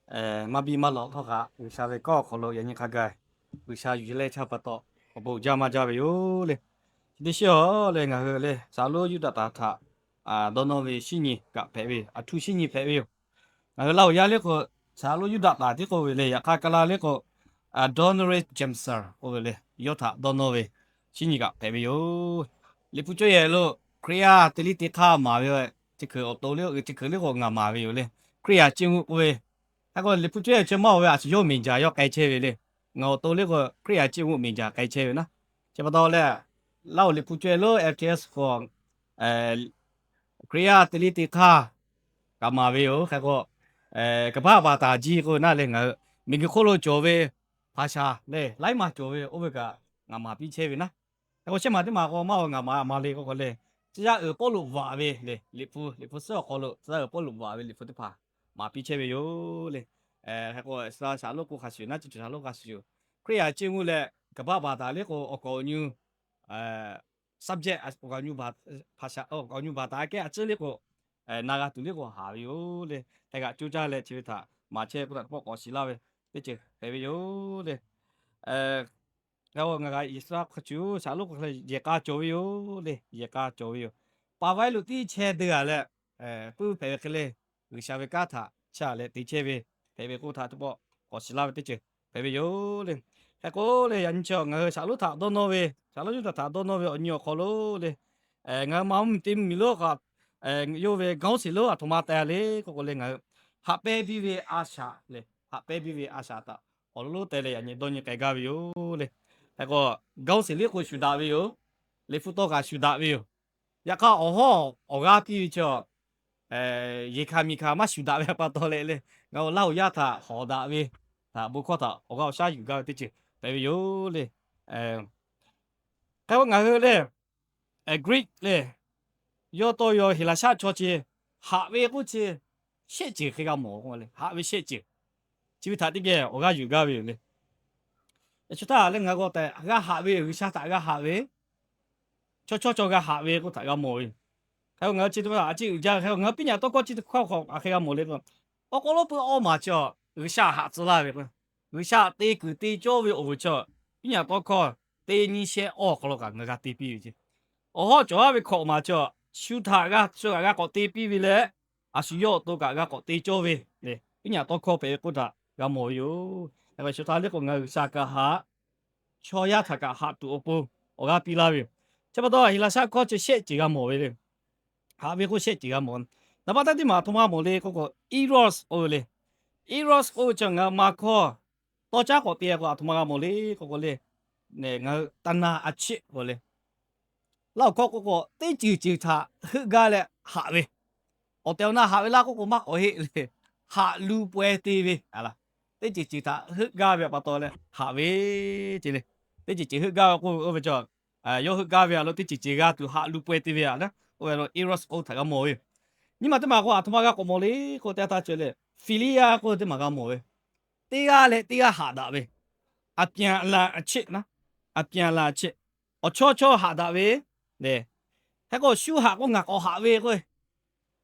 maˇ biˇ maˇ lawꞈ htawˇ kaꞈ G'uiˬsha ve kanˉ awˬ hk'aw lo yaꞈ nyi hk'a gaˬ G'uiˬsha yuˬ leh chaˇ pa taw awˬ bon jaˇ maˇ jaˇ ve yoˬ le. Chi teˇ shiˉ awˬ leh ngaˬ hui le Saˍ laꞈ lonˉ Yuˇdaꞈ htaꞈ htaꞈ dawˇ nawˇ ve shinˉ nyi kaꞈ hpehꞈ ve, aˬ htoꞈ shinˉ nyi hpehꞈ ve yoˬ. Ngaˬ hui Laˇ huˍ yaˇ le k'o, Saˍ laꞈ lonˉ Yuˇdaꞈ htaꞈ tiˉ k'oˆ ve le, yaꞈ hk'aˇ Kaˇlaˇ le k'o, Adoniram Judson k'oˆ ve le, yawˇ htaꞈ dawˇ nawˇ ve shinˉ nyi kaꞈ hpehꞈ ve yoˬ. Liꞈ hpu cawˇ yehˬ lo Hkriꞈ yaˇ teˇ liˇ teˇ hk'aˇ maˍ ve, chi hkui awˬ to le, chi hkui le k'o ngaˬ maˍ ve yoˬ le. Hkriꞈ yaˇ ciˇ mvuhˇ k'oˆ ve, hk'e k'o Liꞈ hpu cawˇ yehˬ chi maˇ oˬ ve a shu yawˇ miˬ jaˬ yawˇ k'ai chehˇ ve le. Ngaˬ awˬ to le k'o Hkriꞈ yaˇ ciˇ mvuhˇ miˬ jaˬ k'ai chehˇ ve naˉ. Chi pa taw leh, Laˇ huˍ Liꞈ hpu cawˇ yehˬ lo L T S k'o, Hkriꞈ yaˇ teˇ liˇ teˇ hk'aˇ kaꞈ maˍ ve yoˬ. Hk'e k'o, kanˇ paˆ baˬ taˍ jiˇ k'oˆ ve naˉ le, ngaˬ hui miˬguiˬ hk'oˆ lo cawˬ ve hpaˍ shaˍ lehˬ laiˉ maˬ cawˬ ve oˇ ve kaꞈ ngaˬ maˍ piˇ chehˇ ve naˉ. Hk'e k'o shehˆ maˬ teˇ maˬ k'o maˇ oˬ, ngaˬ maˍ maˍ le k'oˆ k'o le, tcuh yaˇ uiˍ Pawˇluꞈ vaꞈ ve le, Liꞈ hpu, Liꞈ hpu suhˉ awˬ hk'aw lo tcuh yaˇ uiˍ Pawˇluꞈ vaꞈ ve Liꞈ hpu teˇ hpaˍ maˍ piˇ chehˇ ve yoˬ le. Hk'e k'o Saˍ laꞈ lonˉ k'o hk'a shuˍ naˉ, chi ceuˬ Saˍ laꞈ lonˉ hk'a shuˍ, Hkriꞈ yaˇ ciˇ mvuhˇ leh kanˇ paˆ baˬ taˍ le k'o awˬ k'awꞈ awˬ nyu subject awˬ hk'aw nyu baˬ, hpaˍ shaˍ awˬ hk'aw nyu baˬ taˍ kehˉ a ciˉ le k'o, na g'a tuˬ le k'o haꞈ ve yoˬ le. Hk'e kaꞈ coˇ caˇ leh chi ve htaꞈ maˍ chehˇ k'oˆ htaꞈ teˇ pawˆ k'awꞈ shiˍ laˇ ve teˇ ceuˬ hpehꞈ ve yoˬ le. Hk'e k'o ngaˬ g'a Saˍ laꞈ lonˉ hk'a shuˍ Saˍ laꞈ lonˉ k'o hk'e le yehˬ k'a cawˬ ve yoˬ le, yehˬ k'a cawˬ ve yoˬ. Paˍ vaˇ e lo tiˉ chehˇ deuˇ a leh, puiˉ hpehꞈ ve hk'e le, G'uiˬsha ve kanˉ htaꞈ chaˇ leh te chehˇ ve hpehꞈ ve k'oˆ htaꞈ teˇ pawˆ k'awꞈ shiˍ laˇ ve teˇ ceuˬ hpehꞈ ve yoˬ le. Hk'e k'o le yaꞈ nyi chi ngaˬ hui Saˍ laꞈ lonˉ htaꞈ dawˇ nawˇ ve, Saˍ laꞈ lonˉ Yuˇdaꞈ htaꞈ dawˇ nawˇ ve awˬ nyi awˬ hk'aw lo le, ngaˬ hui maˇ mvuhˇ miˬ teˇ mvuhˇ miˬ lonˉ k'o, yawˇ ve gaoˉ sheˍ lonˉ aˬ htoꞈ ma teh le k'oˆ k'o le, ngaˬ hui haꞈ pehnˇ piˇ ve a shaꞈ le, haꞈ pehnˇ piˇ ve a shaꞈ htaꞈ awˬ lawn lonˉ teh leh yaꞈ nyi dawˇ nyi k'ai gaˇ ve yoˬ le. Hk'e k'o gaoˉ sheˍ lonˉ k'o shuˍ daꞈ ve yoˬ. Liꞈ hpu tawˇ kaꞈ shuˍ daꞈ ve yoˬ. Yaꞈ hk'aˇ awˬ hawˉ awˬ g'aˇ piˇ ve chaw yeˬ hkanˍ miˬ hkanˍ maˇ shuˍ daꞈ ve pa taw leh le, ngaˬ hui Laˇ huˍ yaˇ htaꞈ hawˍ daꞈ ve htaꞈ bon hkawˇ htaꞈ awˬ g'aˇ awˬ shaˉ yuˬ gaˇ ve teˇ ceuˬ hpehꞈ ve yoˬ le. Hk'e k'o ngaˬ hui le Greek le, yawˇ tawˇ yaw Heˍlaˍsaˆ chaw chi haꞈ ve k'oˆ chi shehˆ ceuˬ hk'e g'a mawˬ k'o le, haꞈ ve shehˆ ceuˬ chi ve htaꞈ teˇ geh awˬ g'aˇ yuˬ gaˇ ve yoˬ le. Yaꞈ shu htaˇ leh ngaˬ hui k'o tehꞈ g'a haꞈ ve, G'uiˬsha htaꞈ g'a haꞈ ve, chaw chawˇ chaw g'a haꞈ ve k'oˆ htaꞈ g'a mawˬ ve yoˬ. Hk'e k'o ngaˬ hui chi teˇ hpaˍ a ciˉ uiˍ jaˇ ve hk'e k'o ngaˬ hui piˇ nyaꞈ tawˇ hkawˇ chi teˇ hkawˇ hk'aw hk'aˬ hk'e g'a mawˬ le k'o, awˬ k'aw lonˉ pui awˇ maˬ chaw G'uiˬsha haꞈ tcuh laˇ ve k'o, G'uiˬsha te kuiˬ te cawˇ ve awˬ vuiˬ chaw piˇ nyaꞈ tawˇ hkawˇ teˇ nyiˇ shehˆ awˇ hk'aw lo kaꞈ ngaˬ hui g'a te piˇ ve ce. Awˬ hawˉ cawˬ haˉ ve hkawꞈ maˬ chaw shu htaꞈ g'a shu kaꞈ g'a k'awꞈ te piˇ ve leh, a shu yawˇ awˬ to kaꞈ g'a k'awꞈ te cawˇ ve le, piˇ nyaꞈ tawˇ hkawˇ hpehꞈ ve k'oˆ htaꞈ g'a mawˬ ve yoˬ. Yaꞈ hk'aˇ shu htaˇ le k'o ngaˬ hui G'uiˬsha kaꞈ haꞈ, chaw yaˇ htaꞈ kaꞈ haꞈ tuˬ awˬ pon awˬ g'aˇ piˇ laˇ ve yoˬ. Chi pa taw Heˍlaˍsaˆ hkawˇ chi shehˆ ceuˬ g'a mawˬ ve le. Haꞈ ve k'oˆ shehˆ ceuˬ g'a mawˬ. Naˍ baˆ taˇ teˇ maˬ aˬ htoꞈ ma g'a mawˬ le k'oˆ k'o, eros k'oˆ ve le. Eros k'oˆ ve chi ngaˬ hui ma hkawˇ tawˇ caˉ k'awꞈ te k'o aˬ htoꞈ ma g'a mawˬ le k'oˆ k'o le, ngaˬ hui ตัณหา a ciˆ k'oˆ le, Laˇ huˍ hkawˇ k'oˆ k'o teˇ ceuˬ ceuˬ htaꞈ heuˆ gaˇ leh haꞈ ve, awˬ tehˬ awˬ na haꞈ ve laˇ k'oˆ k'o maˇ k'awꞈ heˆ le, haꞈ lu paweh te ve, teˇ ceuˬ ceuˬ htaꞈ heuˆ gaˇ ve pa taw leh haꞈ ve ce le. Teˇ ceuˬ ceuˬ heuˆ gaˇ ve k'oˆ ve oˇ ve ca, yawˇ heuˆ gaˇ ve a lo teˇ ceuˬ ceuˬ g'a tuˬ haꞈ lu paweh te ve a, oˇ ve a lo eros k'oˆ htaꞈ g'a mawˬ ve yoˬ. Nyi ma teˇ maˬ k'o aˬ htoꞈ ma g'a k'awꞈ mawˬ le k'o, teˇ g'aˇ taˇ cawˬ le, philia k'oˆ ve teˇ maˬ g'a mawˬ ve, teˇ g'aˇ leh teˇ g'aˇ haꞈ daꞈ ve, အပြန်အလှန်အချစ် na, အပြန်အလှန်အချစ်, awˬ chawˇ chawˇ haꞈ daꞈ ve le. Hk'e k'o shu haꞈ k'o ngaˬ k'awꞈ haꞈ ve k'o,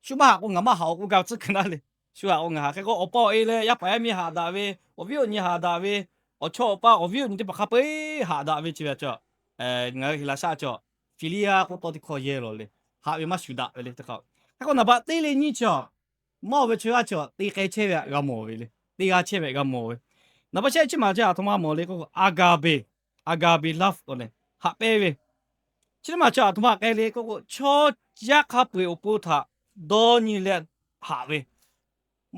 shu maˇ haꞈ k'o ngaˬ maˇ haꞈ-oˬ k'oˆ gaˇ ve tcuhˉ kuiˬ naˉ le. Shu haꞈ k'o ngaˬ haꞈ. Hk'e k'o awˬ pa awˬ e leh yaˇ paˍ yaˇ miˇ haꞈ daꞈ ve, awˬ viˉ awˬ nyi haꞈ daꞈ ve, awˬ chawˇ awˬ paˇ awˬ viˉ awˬ nyi teˇ hpaˍ hk'a peu-eˬ haꞈ daꞈ ve chi ve a cawˬ, ngaˬ hui Heˍlaˍsaˆ cawˬ philia k'oˆ tawˇ teˇ hkawˇ yehˇ lawˬ le. Haꞈ ve maˇ shuˍ daꞈ ve le teˇ hk'a. Hk'e k'o naˍ baˆ teˇ le nyiˇ chi a maˇ oˬ ve chaw g'aˇ chi te k'ai chehˇ ve htaꞈ g'a mawˬ ve le. Te g'a chehˇ ve htaꞈ g'a mawˬ ve. Naˍ baˆ shehˆ chi maˬ chi aˬ htoꞈ ma mawˬ le k'oˆ k'o, agape, agape love k'oˆ le, haꞈ pehnˇ ve. Chi teˇ maˬ chi aˬ htoꞈ ma k'ai le k'oˆ k'o, chaw yaˇ hk'a peu-eˬ awˬ pon htaꞈ dawˇ nyi leh haꞈ ve,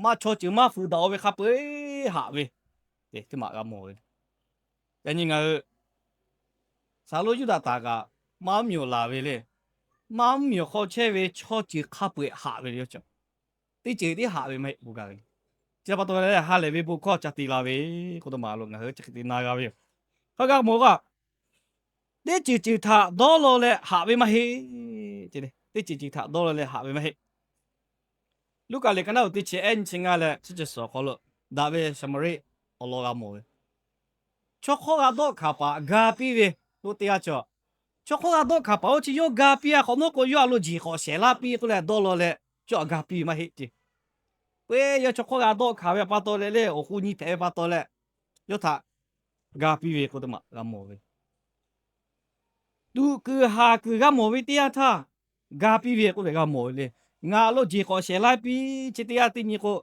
maˇ chaw ceuˬ maˇ fuiˍ daꞈ-o ve hk'a peu-eˬ haꞈ ve, teˇ maˬ g'a mawˬ ve. Yaꞈ nyi ngaˬ hui Saˍ laꞈ lonˉ Yuˇdaꞈ htaꞈ kaꞈ maˇ mvuhˇ miˬ awˬ laˬ ve le. Maˇ mvuhˇ miˬ awˬ hk'aw chehˇ ve chaw ceuˬ hk'a peu-eˬ haꞈ ve le. Teˇ ceuˬ tiˉ haꞈ ve maˇ heˆ k'oˆ gaˇ ve. Chi pa taw leh ha lehˬ ve bon hkawˇ ca te la ve k'oˆ teˇ maˬ lo ngaˬ hui chi hk'e te na g'a ve yoˬ. Hk'a gaˇ mawˬ k'o, teˇ ceuˬ ceuˬ htaꞈ dawˇ law leh haꞈ ve maˇ heˆ. Teˇ ceuˬ ceuˬ htaꞈ dawˇ law leh haꞈ ve maˇ heˆ. Luˉkaꞈ liꞈ ka naˉ uiˍ teˇ chi ehˉ nyiˇ chi ngaˇ leh chi ceuˬ suhˍ awˬ hk'aw lo daꞈ ve Saˍmaˍriˆ awˬ lawn g'a mawˬ ve, chaw hk'awˇ g'a dawˆ hkanˍ paˍ ga piˇ ve k'oˆ teˇ g'aˇ cawˬ. Chaw hk'awˇ g'a dawˆ hkanˍ paˍ oˇ chi yawˇ ga piˇ-a hk'awꞈ nawˉ k'o, yawˇ a lo jiˬ k'awꞈ shehˍ laˇ piˇ k'oˆ leh dawˇ law leh, chaw htaꞈ ga piˇ ve maˇ heˆ ce. Peuˬ, yawˇ chaw hk'awˇ g'a dawˆ hkanˍ ve pa taw leh le, awˬ hoꞈ nyi hpehꞈ ve pa taw leh, yawˇ htaꞈ ga piˇ ve k'oˆ teˇ maˬ g'a mawˬ ve. Tuꞈ kuiˬ haˍ kuiˬ g'a mawˬ ve teˇ yanˇ htaˇ, ga piˇ ve k'oˆ ve g'a mawˬ ve le. Ngaˬ lo jeˬ k'awꞈ shehˍ laiˉ piˇ, chi teˇ g'aˇ teˇ nyi k'o,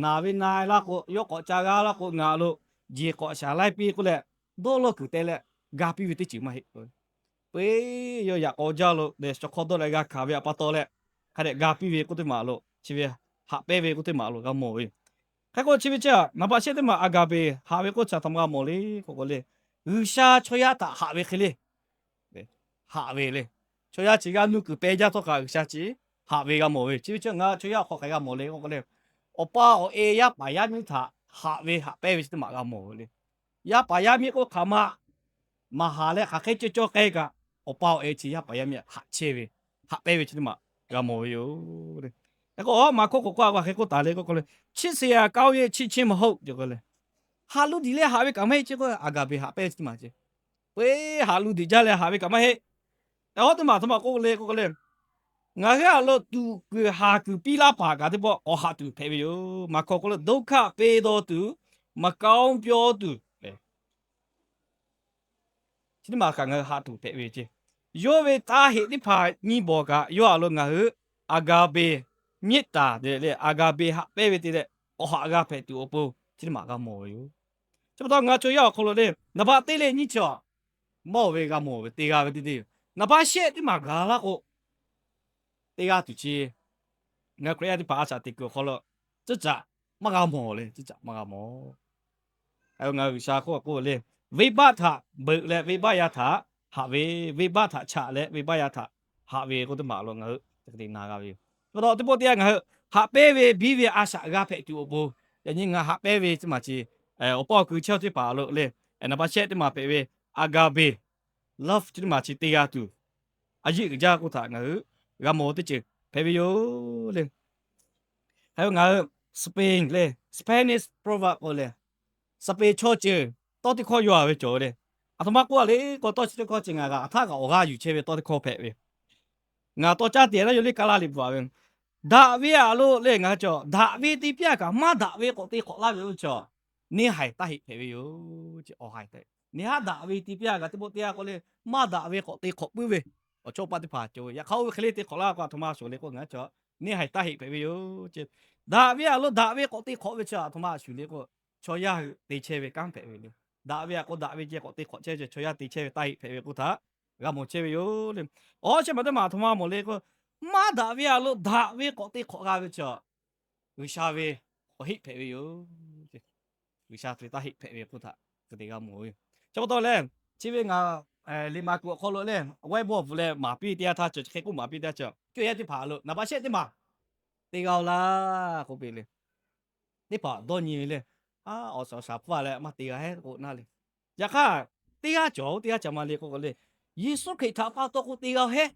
naˬ ve na-e laˇ k'o, yawˇ k'awꞈ ca g'a laˇ k'o, ngaˬ lo jeˬ k'awꞈ shehˍ laiˉ piˇ k'oˆ leh, dawˇ lawˇ kuiˬ te leh ga piˇ ve teˇ ceuˬ maˇ heˆ. Peuˬ, yawˇ yaꞈ k'aw jaˇ lo leh chaw hk'awˇ dawˇ leh g'a hkanˍ ve pa taw leh, hk'a dehꞈ ga piˇ ve k'oˆ teˇ maˬ lo, chi ve haꞈ pehnˇ ve k'oˆ teˇ maˬ lo g'a mawˬ ve. Hk'e k'o chi ve chi a, naˍ baˆ shehˆ teˇ maˬ a ga beˬ haꞈ ve k'oˆ chi a htoꞈ ma g'a mawˬ le k'oˆ k'o le, G'uiˬsha chaw yaˇ htaꞈ haꞈ ve hk'e le. Haꞈ ve le. Chaw yaˇ chi g'a nuˇ kuiˬ peh jaˇ htawˇ kaꞈ G'uiˬsha chi haꞈ ve g'a mawˬ ve. Chi ve chi ngaˬ chaw yaˇ awˬ hk'aw hk'aˬ g'a mawˬ le k'oˆ k'o le, awˬ pa awˬ e yaˇ paˍ yaˇ miˇ htaꞈ haꞈ ve haꞈ pehnˇ ve chi teˇ maˬ g'a mawˬ ve le. Yaˇ paˍ yaˇ miˇ k'oˆ hk'aˬ ma maˍ haˍ leh hk'aˬ hk'e cawˇ cawˇ k'ai kaꞈ, awˬ pa awˬ e chi yaˇ paˍ yaˇ miˇ haꞈ chehˇ ve, haꞈ pehnˇ ve chi teˇ maˬ g'a mawˬ ve yoˬ. Hk'e k'o, Maˍ hkawˇ k'oˍ k'oˆ a hk'e k'oˆ taˍ le k'oˆ k'o le, chi se a kaoˇ yeˇ chi chi maˇ hoˆ ce k'o le, haꞈ lu diˬ leh haꞈ ve kaꞈ maˇ heˆ ce k'o, a ga beˬ haꞈ pehnˇ ve chi teˇ maˬ ce. Peuˬ, haꞈ lu diˬ jaˇ leh haꞈ ve kaꞈ maˇ heˆ. Awˬ teˇ maˬ aˬ htoꞈ ma k'oˆ le k'oˆ k'o le, ngaˬ hui a lo tuꞈ kuiˬ haˍ kuiˬ piˇ laˇ paˍ kaꞈ teˇ pawˆ k'awꞈ haꞈ tuˬ hpehꞈ ve yoˬ. Maˍ hkawˇ k'oˆ le, ဒုက္ခပေးသောသူ, မကောင်းပြောသူ chi teˇ maˬ kaꞈ ngaˬ hui haꞈ tuˬ hpehꞈ ve ce. Yawˇ ve taˇ heꞈ teˇ hpaˍ nyi bawˬ kaꞈ yawˇ a lo ngaˬ hui อาการ beˬ မေတ္တာ leh อาการ beˬ haꞈ pehnˇ ve te leh, awˬ haꞈ g'a hpehꞈ tuˬ awˬ pon chi teˇ maˬ g'a mawˬ ve yoˬ. Chi pa taw ngaˬ chaw yaˇ awˬ hk'aw lo le, naˍ baˆ teˇ leh nyiˇ chi a mawˬ ve g'a mawˬ ve te g'a ve teˇ teˇ yoˬ. Naˍ baˆ shehˆ teˇ maˬ gaˬ laˇ k'o, teˇ g'aˇ tuˬ chi ngaˬ hui Hkriꞈ yaˇ teˇ hpaˍ a shaꞈ teꞈ kuiˬ awˬ hk'aw lo, tcuhˉ caꞈ maˇ g'a mawˬ le, tcuhˉ caꞈ maˇ g'a mawˬ. Ngaˬ hui G'uiˬsha hk'oˆ k'oˆ le, venˇbaˆ htaꞈ beuꞈ leh venˇbaˆ yaˇ htaꞈ haꞈ ve, venˇbaˆ htaꞈ chaꞈ leh venˇbaˆ yaˇ htaꞈ haꞈ ve k'oˆ teˇ maˬ lo ngaˬ hui te te na g'a ve yoˬ. Chi pa taw teˇ pawˆ teˇ yanˇ ngaˬ hui haꞈ pehnˇ ve biˇ ve a shaꞈ g'a hpehꞈ tuˬ awˬ pon, yaꞈ nyi ngaˬ haꞈ pehnˇ ve chi maˬ chi, awˬ pa awˬ kuiˬ chehˇ teˇ hpaˍ lo le, naˍ baˆ shehˆ teˇ maˬ hpehꞈ ve อาการ beˬ love chi teˇ maˬ chi te g'a tuˬ, a yiˇ uiˍ jaˇ k'oˆ htaꞈ ngaˬ hui g'a mawˬ teˇ ceuˬ hpehꞈ ve yoˬ le. Hk'e k'o ngaˬ hui Spain le, Spanish proverb k'oˆ le, Spain chaw ceuˬ tawˇ teˇ hkawˇ yaw a ve cawˬ ve le. Aˬ htoꞈ ma k'oˆ a le k'o, tawˇ chi teˇ hkawˇ chi ngaˬ g'aꞈ htaˇ kaꞈ awˬ g'aˇ yuˬ chehˇ ve tawˇ teˇ hkawˇ hpehꞈ ve. Ngaˬ tawˇ caˇ te laˇ yoˬ le, Kaˍlaˇ liꞈ bvuhꞈ ve, daꞈ ve a lo le ngaˬ hui cawˬ, daꞈ ve te piˇ a kaꞈ maˇ daꞈ ve k'awꞈ te hk'awꞈ laˇ ve oˇ cawˬ, neˇ haiˬ taˇ heˆ hpehꞈ ve yoˬ. Awˬ haiˬ tehꞈ neˇ haˉ daꞈ ve te piˇ a kaꞈ teˇ pawˆ teˇ yanˇ k'oˆ le, maˇ daꞈ ve k'awꞈ te hk'awꞈ puiˉ ve awˬ chawˇ paˆ teˇ hpaˍ cawˬ ve. Yaꞈ hk'aˇ oˇ ve hk'e le te hk'awꞈ laˇ k'o, aˬ htoꞈ ma shuˍ le k'o ngaˬ hui cawˬ, neˇ haiˬ taˇ heˆ hpehꞈ ve yoˬ. Daꞈ ve a lo daꞈ ve k'awꞈ te hk'awꞈ ve chi aˬ htoꞈ ma shuˍ le k'o, chaw yaˇ hui te chehˇ ve kanˉ hpehꞈ ve le. Daꞈ ve a k'o daꞈ ve ceh k'awꞈ te hk'awꞈ chehˇ ve chaw yaˇ te chehˇ ve taˇ heˆ hpehꞈ ve k'oˆ htaꞈ g'a mawˬ chehˇ ve yoˬ le. Awˬ shehˍ maˬ teˇ maˬ aˬ htoꞈ ma mawˬ le k'o, maˇ daꞈ ve a lo daꞈ ve k'awꞈ te hk'awꞈ g'a ve chi G'uiˬsha ve awˬ heˆ hpehꞈ ve yoˬ. G'uiˬsha ve taˇ heˆ hpehꞈ ve k'oˆ htaꞈ hk'e te g'a mawˬ ve yoˬ. Chi pa taw leh, chi ve ngaˬ liꞈ maˍ kuiˬ awˬ hk'aw lo leh waiˇ bawˇ bvuhꞈ leh maˍ piˇ teˇ yanˇ htaˇ cawˬ, chi hk'e k'oˆ maˍ piˇ teˇ yanˇ cawˬ, cuˇ yaˇ teˇ hpaˍ lo naˍ baˆ shehˆ teˇ maˬ te g'a-o laˇ k'oˆ piˇ le. Teˇ hpaˍ dawˇ nyi ve le, a, awˬ suhˍ awˬ shaˍ hpfuhˇ a leh maˇ te g'a heˆ k'o naˇ le. Yaꞈ hk'aˇ, teˇ g'aˇ cawˬ, teˇ g'aˇ ca ma le k'oˆ k'o le, Yeˍsuˆ Hkriꞈ htaꞈ pa taw k'o te g'a-o heˆ.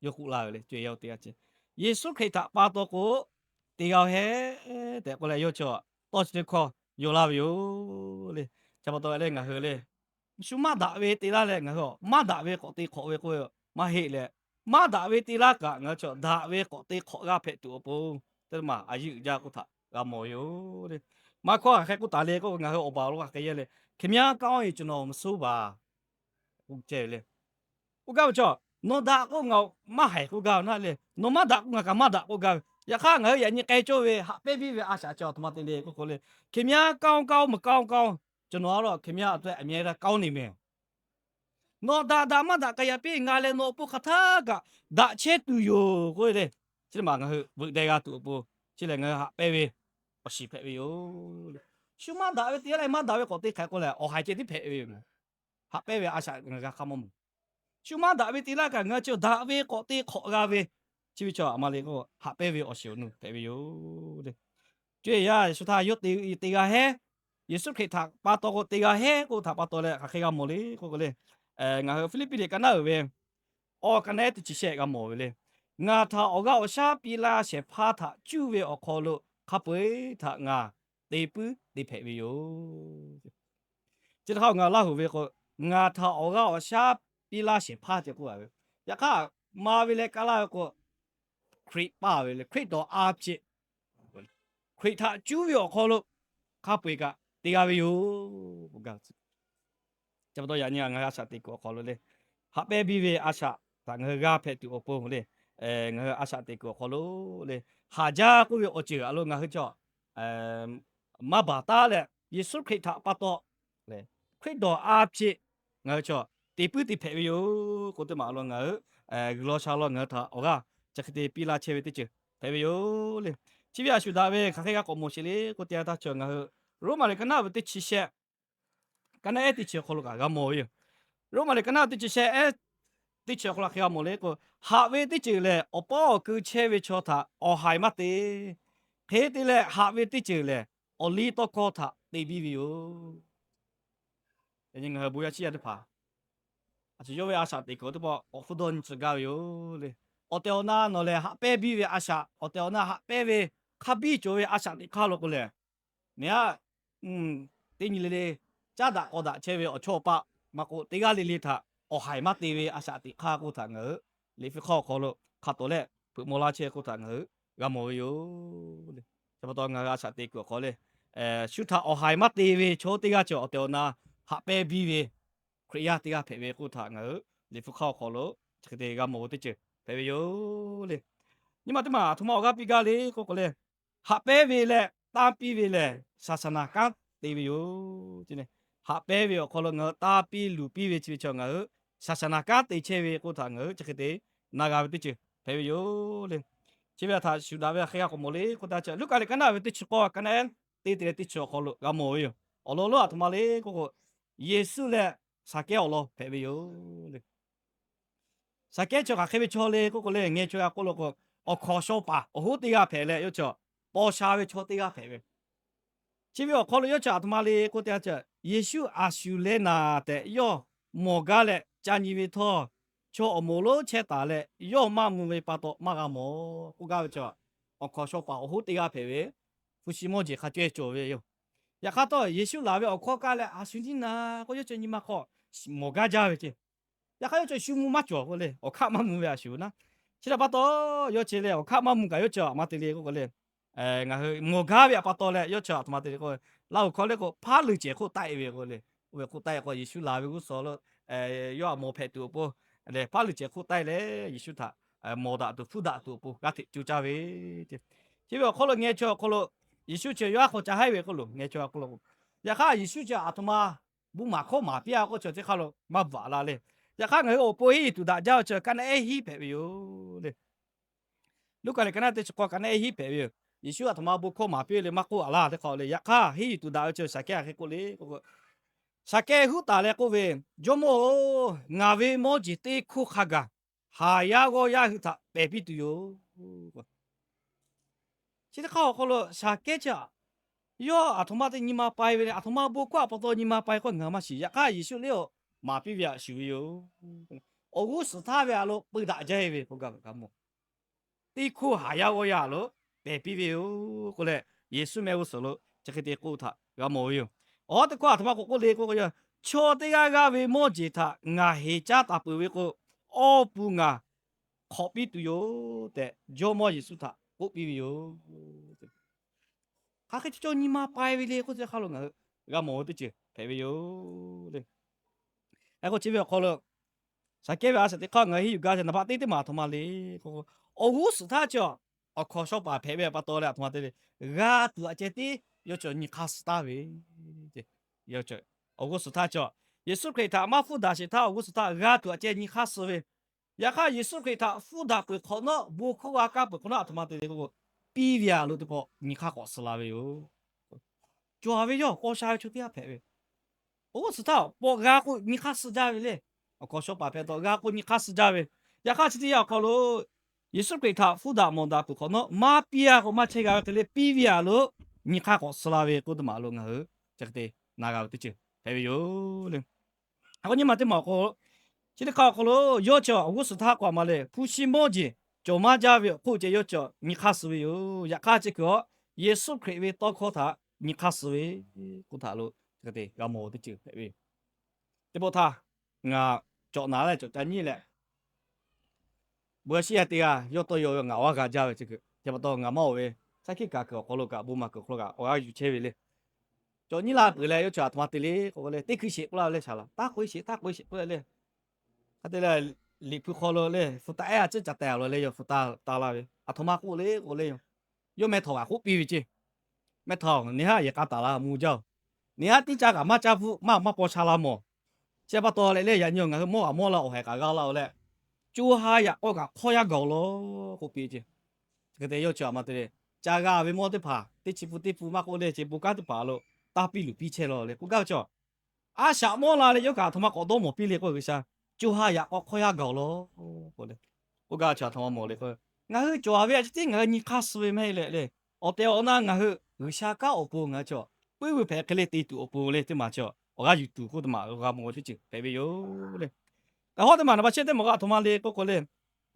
Yawˇ k'oˆ laˇ ve le, cuˇ yaˇ teˇ g'aˇ ceh, Yeˍsuˆ Hkriꞈ htaꞈ pa taw k'o te g'a-o heˆ tehꞈ k'oˆ leh yawˇ chi tawˇ chi teˇ hkawˇ yaw laˇ ve yoˬ le. Chi pa taw leh ngaˬ hui le, shu maˇ daꞈ ve te laˇ leh ngaˬ hui maˇ daꞈ ve k'awꞈ te hk'awꞈ ve k'oˆ ve maˇ heˆ leh, maˇ daꞈ ve te laˇ kaꞈ ngaˬ hui chaw daꞈ ve k'awꞈ te hk'awꞈ g'a hpehꞈ tuˬ awˬ pon, teˇ maˬ a yiˇ uiˍ jaˇ k'oˆ htaꞈ g'a mawˬ ve yoˬ le. Maˇ hkawˇ hk'aˬ hk'e k'oˆ taˍ le k'o, ngaˬ hui awˬ baˬ lo hk'aˬ hk'e yehˇ le, ခင်ဗျားကောင်းရင် ကျွန်တော်မဆိုးပါ k'oˆ ceh ve le. K'oˆ gaˇ ve chaw, nawˬ daꞈ k'o ngaˬ maˇ haiˬ k'oˆ gaˇ ve naˇ le, nawˬ maˇ daꞈ k'o ngaˬ kaꞈ maˇ daꞈ k'oˆ gaˇ ve. Yaꞈ hk'aˇ ngaˬ hui yaꞈ nyi k'ai cawˇ ve haꞈ pehnˇ biˇ ve a shaꞈ chi aˬ htoꞈ ma te le k'oˆ k'o le, ခင်ဗျားကောင်းကောင်း မကောင်းကောင်း ကျွန်တော်ကတော့ ခင်ဗျားအတွက် အမြဲတမ်း ကောင်းနေမယ်. Nawˬ daꞈ daꞈ maˇ daꞈ k'ai yaꞈ piˇ, ngaˬ lehˬ nawˬ awˬ pon hk'aˬ htaˇ kaꞈ daꞈ chehˇ tuˬ yoˬ k'oˆ ve le. Chi teˇ maˬ ngaˬ hui veuꞈ deh g'a tuˬ awˬ pon, chi lehˬ ngaˬ hui haꞈ pehnˇ ve awˬ shiˍ hpehꞈ ve yoˬ. Shu maˇ daꞈ ve te laˇ leh maˇ daꞈ ve k'awꞈ te hk'aˬ k'o lehˬ, awˬ haiˬ ceh tiˉ hpehꞈ ve yoˬ. Haꞈ pehnˇ ve a shaꞈ ngaˬ g'a hk'a mawˇ mawˬ. Shu maˇ daꞈ ve te laˇ kaꞈ ngaˬ hui chi daꞈ ve k'awꞈ te hk'awꞈ g'a ve, chi ve chaw aˬ ma le k'o, haꞈ pehnˇ ve awˬ shiˍ awˬ nu hpehꞈ ve yoˬ le. Cuˇ yaˇ Yeˍsuˆ htaꞈ yawˇ te te g'a heˆ. Yeˍsuˆ Hkriꞈ htaꞈ pa taw k'o te g'a heˆ k'oˆ htaꞈ pa taw leh hk'aˬ hk'e g'a mawˬ le k'oˆ k'o le, ngaˬ hui Hpiˇliˇpiˆ liꞈ ka naˉ uiˍ ve awˬ ka naˉ teˇ chi shehˆ g'a mawˬ ve le. Ngaˬ htaꞈ awˬ g'aˇ awˬ shaˉ piˇ laˇ shehˍ hpaˇ htaꞈ cuˇ ve awˬ hk'aw lo hk'a peu-eˬ htaꞈ ngaˬ te puiˉ te hpehꞈ ve yoˬ. Chi htaꞈ ngaˬ Laˇ huˍ ve k'o, ngaˬ htaꞈ awˬ g'aˇ awˬ shaˉ piˇ laˇ shehˍ hpaˇ ceh k'oˆ a ve, yaꞈ hk'aˇ ma ve leh ka laˇ ve k'o, Hkriꞈ paˇ ve le, Hkriꞈ dawˬ a ceh Hkriꞈ htaꞈ cuˉ ve awˬ hk'aw lo hk'a peu-eˬ kaꞈ te g'a ve yoˬ. Chi pa taw yaꞈ nyi ngaˬ hui a shaꞈ teꞈ kuiˬ awˬ hk'aw lo le, haꞈ pehnˇ biˇ ve a shaꞈ htaꞈ ngaˬ hui g'a hpehꞈ tuˬ awˬ pon le, ngaˬ hui a shaꞈ teꞈ kuiˬ awˬ hk'aw lo le, haˍ jaˇ k'oˆ ve awˬ ceuˬ a lo ngaˬ hui chaw maˇ baˬ taˉ leh, Yeˍsuˆ Hkriꞈ htaꞈ pa taw Hkriꞈ dawˬ a hpeꞈ ngaˬ hui chaw te puiˉ te hpehꞈ ve yoˬ k'o, teˇ maˬ a lo ngaˬ hui g'uiˬ law sha law ngaˬ hui htaꞈ awˬ g'aˇ chi hk'e te piˇ laˇ chehˇ ve teˇ ceuˬ hpehꞈ ve yoˬ le. Chi ve a shu daꞈ ve hk'aˬ hk'e g'a k'awꞈ mawˬ sheˍ le k'o, teˇ yanˇ htaˇ chaw ngaˬ hui Roˉmaꞈ liꞈ ka naˉ ve teˇ chi shehˆ, ka naˉ ehˉ teˇ chi awˬ hk'aw lo kaꞈ g'a mawˬ ve yoˬ. Roˉmaꞈ liꞈ ka naˉ ve teˇ chi shehˆ ehˉ teˇ chi awˬ hk'aw lo hk'e g'a mawˬ le k'o, haꞈ ve teˇ ceuˬ lehˬ awˬ pawˉ awˬ keu chehˇ ve chaw htaꞈ awˬ haiˬ maˇ te. Hk'e te leh haꞈ ve teˇ ceuˬ lehˬ awˬ liˇ tawˇ hkawˇ htaꞈ te biˇ ve yoˬ. Yaꞈ nyi ngaˬ hui bon yaˇ chiˇ yaˇ teˇ hpaˍ a shu yawˇ ve a shaꞈ teꞈ kuiˬ teˇ pawˆ awˬ hpfuhˇ dawˇ nyi tcuh gaˇ ve yoˬ le. Awˬ tehˬ awˬ na nawˬ lehˬ haꞈ pehnˇ biˇ ve a shaꞈ, awˬ tehˬ awˬ na haꞈ pehnˇ ve hk'a biˇ cawˬ ve a shaꞈ teꞈ hk'aˇ lo k'o lehˬ, neˇ aˉ teˇ nyi le le caˉ daꞈ k'aw daꞈ chehˇ ve awˬ chawˇ awˬ paˆ maˇ k'oˆ, teˇ g'aˇ le le htaꞈ awˬ haiˬ maˇ te ve a shaꞈ teꞈ hk'aˇ k'oˆ htaꞈ ngaˬ hui Liꞈ hpu hk'aw awˬ hk'aw lo hk'a tawˍ leh hpeuꞈ maw laˇ chehˇ k'oˆ htaꞈ ngaˬ hui g'a mawˬ ve yoˬ le. Chi pa taw ngaˬ hui a shaꞈ teꞈ kuiˬ awˬ hk'aw le, shu htaꞈ awˬ haiˬ maˇ te ve chaw teˇ g'aˇ cawˬ awˬ tehˬ awˬ na haꞈ pehnˇ biˇ ve Hkriꞈ yaˇ teˇ g'aˇ hpehꞈ ve k'oˆ htaꞈ ngaˬ hui Liꞈ hpu hk'aˇ awˬ hk'aw lo chi hk'e te g'a mawˬ ve teˇ ceuˬ hpehꞈ ve yoˬ le. Nyi ma teˇ maˬ aˬ htoꞈ ma awˬ g'aˇ piˇ gaˇ le k'oˆ k'o le, haꞈ pehnˇ ve leh tanˇ piˇ ve lehˬ saˍsaˍnaˍ kanˉ te ve yoˬ. Haꞈ pehnˇ ve awˬ hk'aw lo ngaˬ hui tanˇ piˇ luˬ piˇ ve chi ve chaw ngaˬ hui saˍsaˍnaˍ kanˉ te chehˇ ve k'oˆ htaꞈ ngaˬ hui chi hk'e te na g'a ve teˇ ceuˬ hpehꞈ ve yoˬ le. Chi ve htaꞈ shu daꞈ ve hk'e g'a k'awꞈ mawˬ le k'oˆ teˇ yanˇ, Luˉkaꞈ liꞈ ka naˉ ve teˇ chi k'awˇ, ka naˉ ehˉ teˇ te leh teˇ chi awˬ hk'aw lo g'a mawˬ ve yoˬ. Awˬ lawn lonˉ aˬ htoꞈ ma le k'oˆ k'o, Yeˍsuˆ leh Saˍkehˇ awˬ lawn hpehꞈ ve yoˬ le. Saˍkehˇ chi hk'aˬ hk'e ve chaw le k'oˆ k'o le, ngeh chaw g'a k'oˆ lo k'o, awˬ hkawnˍ shaw paˍ awˬ hoˉ teˇ g'aˇ hpehꞈ leh, yawˇ chi paw sha ve chaw teˇ g'aˇ hpehꞈ ve. Chi ve awˬ hk'aw lo yawˇ chi aˬ htoꞈ ma le k'oˆ teˇ yanˇ, Yeˍsuˆ a shu leh naˍ tehꞈ yawˇ mawˬ gaˇ leh ca nyi ve htawˇ, chaw awˬ moˍ lonˉ chehˇ taˍ leh yawˇ maˇ mvuh ve pa taw maˇ g'a mawˬ k'oˆ gaˇ ve chi, awˬ hkawnˍ shaw paˍ awˬ hoˉ teˇ g'aˇ hpehꞈ ve, hpu shi mawˇ jeˬ hk'a caweh cawˬ ve yoˬ. Yaꞈ hk'aˇ htawˇ Yeˍsuˆ laˬ ve awˬ hkawˇ kaˇ leh a shu nyiˇ naˍ k'o, yawˇ chi nyi ma hk'aw mawˬ gaˇ jaˇ ve ce. Yaꞈ hk'aˇ yawˇ chi shu mvuh maˇ cawˬ k'o le, awˬ hk'aˆ maˇ mvuh ve a shu naˉ. Chi htaꞈ pa taw, yawˇ chi leh awˬ hk'aˆ maˇ mvuh kaꞈ yawˇ chi aˬ htoꞈ ma te le k'oˆ k'o le, ngaˬ hui mawˬ gaˇ ve pa taw leh yawˇ chi aˬ htoꞈ ma te le k'o, Laˇ huˍ hkawˇ le k'o, hpaˉ luˬ cehˬ hk'oˆ taˆ-e ve k'o le, oˇ ve hk'oˆ taˆ-e k'o, Yeˍsuˆ laˬ ve g'uˇ suhˍ lo yawˇ aꞈ mawˬ hpehꞈ tuˬ awˬ pon lehˬ, hpaˉ luˬ cehˬ hk'oˆ taˆ-e leh Yeˍsuˆ htaꞈ mawˬ daꞈ tuˬ hpfuhˇ daꞈ tuˬ awˬ pon g'aˇ hteꞈ co caˇ ve ce. Chi ve awˬ hk'aw lo ngeh chaw awˬ hk'aw lo, Yeˍsuˆ chi yawˇ aˉ hk'aw ca haiˉ ve k'oˆ lo ngeh chaw awˬ hk'aw lo, yaꞈ hk'aˇ Yeˍsuˆ chi aˬ htoꞈ ma bon maˍ hkawˇ maˍ piˇ-a k'oˆ chi teˇ hk'aˇ lo maˇ bvuhꞈ la le. Yaꞈ hk'aˇ ngaˬ hui awˬ pon henˇ yuˬ tuˬ daꞈ jaˇ ve chi ka naˉ ehˉ hiˉ hpehꞈ ve yoˬ le. Luˉkaꞈ liꞈ ka naˉ teˇ chi k'awˇ, ka naˉ ehˉ hiˉ hpehꞈ ve yoˬ. Yeˍsuˆ aˬ htoꞈ ma bon hkawˇ maˍ piˇ le maˇ k'oˆ-a laˇ teˇ hk'aˇ le. Yaꞈ hk'aˇ henˇ yuˬ tuˬ daꞈ ve chi Saˍkehˇ hk'aˬ hk'e k'oˆ le k'o, Saˍkehˇ huˉ taˍ leh k'oˆ ve, Jawˇmawˇ-oˬ, ngaˬ ve mawˇ jeˬ teˇ hkoˇ hk'a gaˬ haˍ yaˇ g'awˇ yaˇ hui htaꞈ pehˬ piˇ tuˬ yoˬ. Chi teˇ hk'aˇ awˬ hk'aw lo Saˍkehˇ chi aˬ, yawˇ aˬ htoꞈ ma te nyi ma pai ve le, aˬ htoꞈ ma bon hkawˇ aˬ pa taw nyi ma pai k'oˆ ngaˬ maˇ shiˍ. Yaꞈ hk'aˇ Yeˍsuˆ lehˬ maˍ piˇ ve aꞈ shuˍ ve yoˬ. Awˬ g'uˇ suhˍ htaˇ ve aˬ lo peu daꞈ jaˇ-e ve k'oˆ gaˇ ve kaꞈ mawˬ teˇ hkoˇ haˍ yaˇ g'awˇ yaˇ lo pehˬ piˇ ve yoˬ k'oˆ leh, Yeˍsuˆ mehˆ g'uˇ suhˍ lo chi hk'e te k'oˆ htaꞈ g'a mawˬ ve yoˬ. Awˬ teˇ hkawˇ aˬ htoꞈ ma k'oˆ k'oˆ le k'o, chaw teˇ g'aˇ g'aˇ ve mawˇ jeˬ htaꞈ ngaˬ heˍ caˇ taˍ peuˬ ve k'o, awˇ pun ngaˬ hk'awꞈ piˇ tuˬ yoˬ tehꞈ, Jawˇmawˇ Yeˍsuˆ htaꞈ k'oˆ piˇ ve yoˬ. Hk'aˬ hk'e chaw nyi ma pai ve le k'oˆ chi teˇ hk'aˇ lo ngaˬ hui g'a mawˬ ve teˇ ceuˬ hpehꞈ ve yoˬ le. K'o chi ve awˬ hk'aw lo Saˍkehˇ ve a shaꞈ teꞈ hk'aˇ ngaˬ hui henˇ yuˬ gaˇ ve naˍ baˆ teˇ teˇ maˬ aˬ htoꞈ ma le k'o, awˬ g'uˇ suhˍ htaˇ chi awˬ hkawnˍ shaw paˍ hpehꞈ ve pa taw leh aˬ htoꞈ ma te le, g'a tuˬ aꞈ ceh tiˉ yawˇ chi nyi hk'aˇ suh taˍ ve. Awˬ g'uˇ suhˍ htaˇ chi Yeˍsuˆ Hkriꞈ htaꞈ maˇ hpfuhˇ daꞈ sheˍ htaˇ awˬ g'uˇ suhˍ htaˇ g'a tuˬ aꞈ ceh nyi hk'aˇ suh ve. Yaꞈ hk'aˇ Yeˍsuˆ Hkriꞈ htaꞈ hpfuhˇ daꞈ peuˬ hk'awꞈ nawˉ, bon hkawˇ g'a kaˇ peuˬ hk'awꞈ nawˉ aˬ htoꞈ ma te le k'o, piˇ ve aˬ lo teˇ pawˆ nyi hk'aˇ k'awꞈ suh la ve yoˬ. Cawˬ ve yawˇ paw sha ve chaw teˇ g'aˇ hpehꞈ ve. Awˬ g'uˇ suhˍ htaˇ paw g'a k'o nyi hk'aˇ suh jaˇ ve le. Awˬ hkawnˍ shaw paˍ hpehꞈ taw g'a k'o nyi hk'aˇ suh jaˇ ve. Yaꞈ hk'aˇ chi teˇ yanˇ awˬ hk'aw lo Yeˍsuˆ Hkriꞈ htaꞈ hpfuhˇ daꞈ mawˬ daꞈ peuˬ hk'awꞈ nawˉ maˇ piˇ-a k'o maˇ chehˇ g'a ve hk'e le, piˇ ve aˬ lo nyi hk'aˇ k'awꞈ suh la ve k'oˆ teˇ maˬ lo ngaˬ hui chi hk'e te na g'a ve teˇ ceuˬ hpehꞈ ve yoˬ le. K'o nyi ma teˇ maˬ awˬ hk'aw lo, chi teˇ hk'aˇ awˬ hk'aw lo yawˇ chi awˬ g'uˇ suhˍ htaˇ k'o aˬ ma le, hpu shi mawˇ jeˬ cawˬ maˇ jaˇ ve awˬ hk'oˆ ceh yawˇ chi nyi hk'aˇ suh ve yoˬ. Yaꞈ hk'aˇ chi hkui-a, Yeˍsuˆ Hkriꞈ ve tawˇ hkawˇ htaꞈ nyi hk'aˇ suh ve k'oˆ htaꞈ lo hk'e te g'a mawˬ teˇ ceuˬ hpehꞈ ve yoˬ. Teˇ pawˆ htaˇ ngaˬ cawꞈ naˍ leh cawꞈ ca nyiˇ leh, bon a shiˉ yaˇ teˇ g'aˇ yawˇ tawˇ yaw ve ngaˬ awˬ g'aˇ g'a jaˇ ve chi hkui, chi pa taw ngaˬ maˇ-oˬ ve Saˉ hkiˆ kaꞈ kuiˬ awˬ hk'aw lo kaꞈ bon maˍ kuiˬ awˬ hk'aw lo kaꞈ awˬ g'aˇ yuˬ chehˇ ve le. Cawˬ nyiˇ la peuˬ leh yawˇ chi aˬ htoꞈ ma te le k'o le, teˇ hkui sheˍ k'oˆ laˇ ve le, shaˍ laꞈ taˉ k'oˆ sheˍ, taˉ k'oˆ sheˍ k'oˆ le. Hk'a te leh, Liꞈ hpu hk'aw lo le, hpu taˇ ehˉ a ciˉ ca tehˬ a law le, yawˇ hpu taˇ taˇ laˇ ve, aˬ htoꞈ ma k'oˆ le k'o le, yawˇ meh htawˍ kaꞈ k'oˆ piˇ ve ceˇ. Meh htawˍ, neˇ haˉ yehˬ k'a taˍ la mvuh jaˇ-oˬ. Neˇ haˉ teˇ caˇ kaꞈ maˇ caˇ hpfuhˆ, maˇ maˇ paw sha la mawˬ. Chi pa taw leh le, yaꞈ nyi ngaˬ hui mawˇ g'aꞈ mawˇ la awˬ haiˬ kaꞈ g'a la-oˬ leh, co ha yaꞈ k'aw kaꞈ hk'awˇ yaˇ gaˬ-oˬ law k'oˆ piˇ ceˇ. Hk'e te yawˇ chi aˬ htoꞈ ma te le, ca g'a ve mawˇ teˇ hpaˍ teˇ chi pun teˇ pun maˇ k'oˆ le, chi bon kanˉ teˇ hpaˍ lo taˇ piˇ luˬ piˇ chehˇ law le k'oˆ gaˇ ve chaw. A shaꞈ mawˇ la leh yawˇ kaꞈ aˬ htoꞈ ma k'awꞈ dawˇ mawˬ piˇ le k'o, G'uiˬsha co ha yaꞈ k'aw hk'awˇ yaˇ gaˬ-oˬ law k'oˆ le. K'oˆ gaˇ ve chaw aˬ htoꞈ ma mawˬ le k'o, ngaˬ hui cawˬ ve a ciˉ tiˉ ngaˬ hui nyi hk'aˇ suh ve maˇ heˆ leh le, awˬ tehˬ awˬ na ngaˬ hui G'uiˬsha kanˉ awˬ pon ngaˬ hui chaw puiˉ ve hpehꞈ hk'e le te tuˬ awˬ pon le teˇ maˬ chaw awˬ g'aˇ yuˬ tuˬ k'oˆ teˇ maˬ g'a mawˬ ve teˇ ceuˬ hpehꞈ ve yoˬ le. Awˬ hawˉ teˇ maˬ naˍ baꞈ shehˆ teˇ maˬ k'o aˬ htoꞈ ma le k'oˆ k'o le,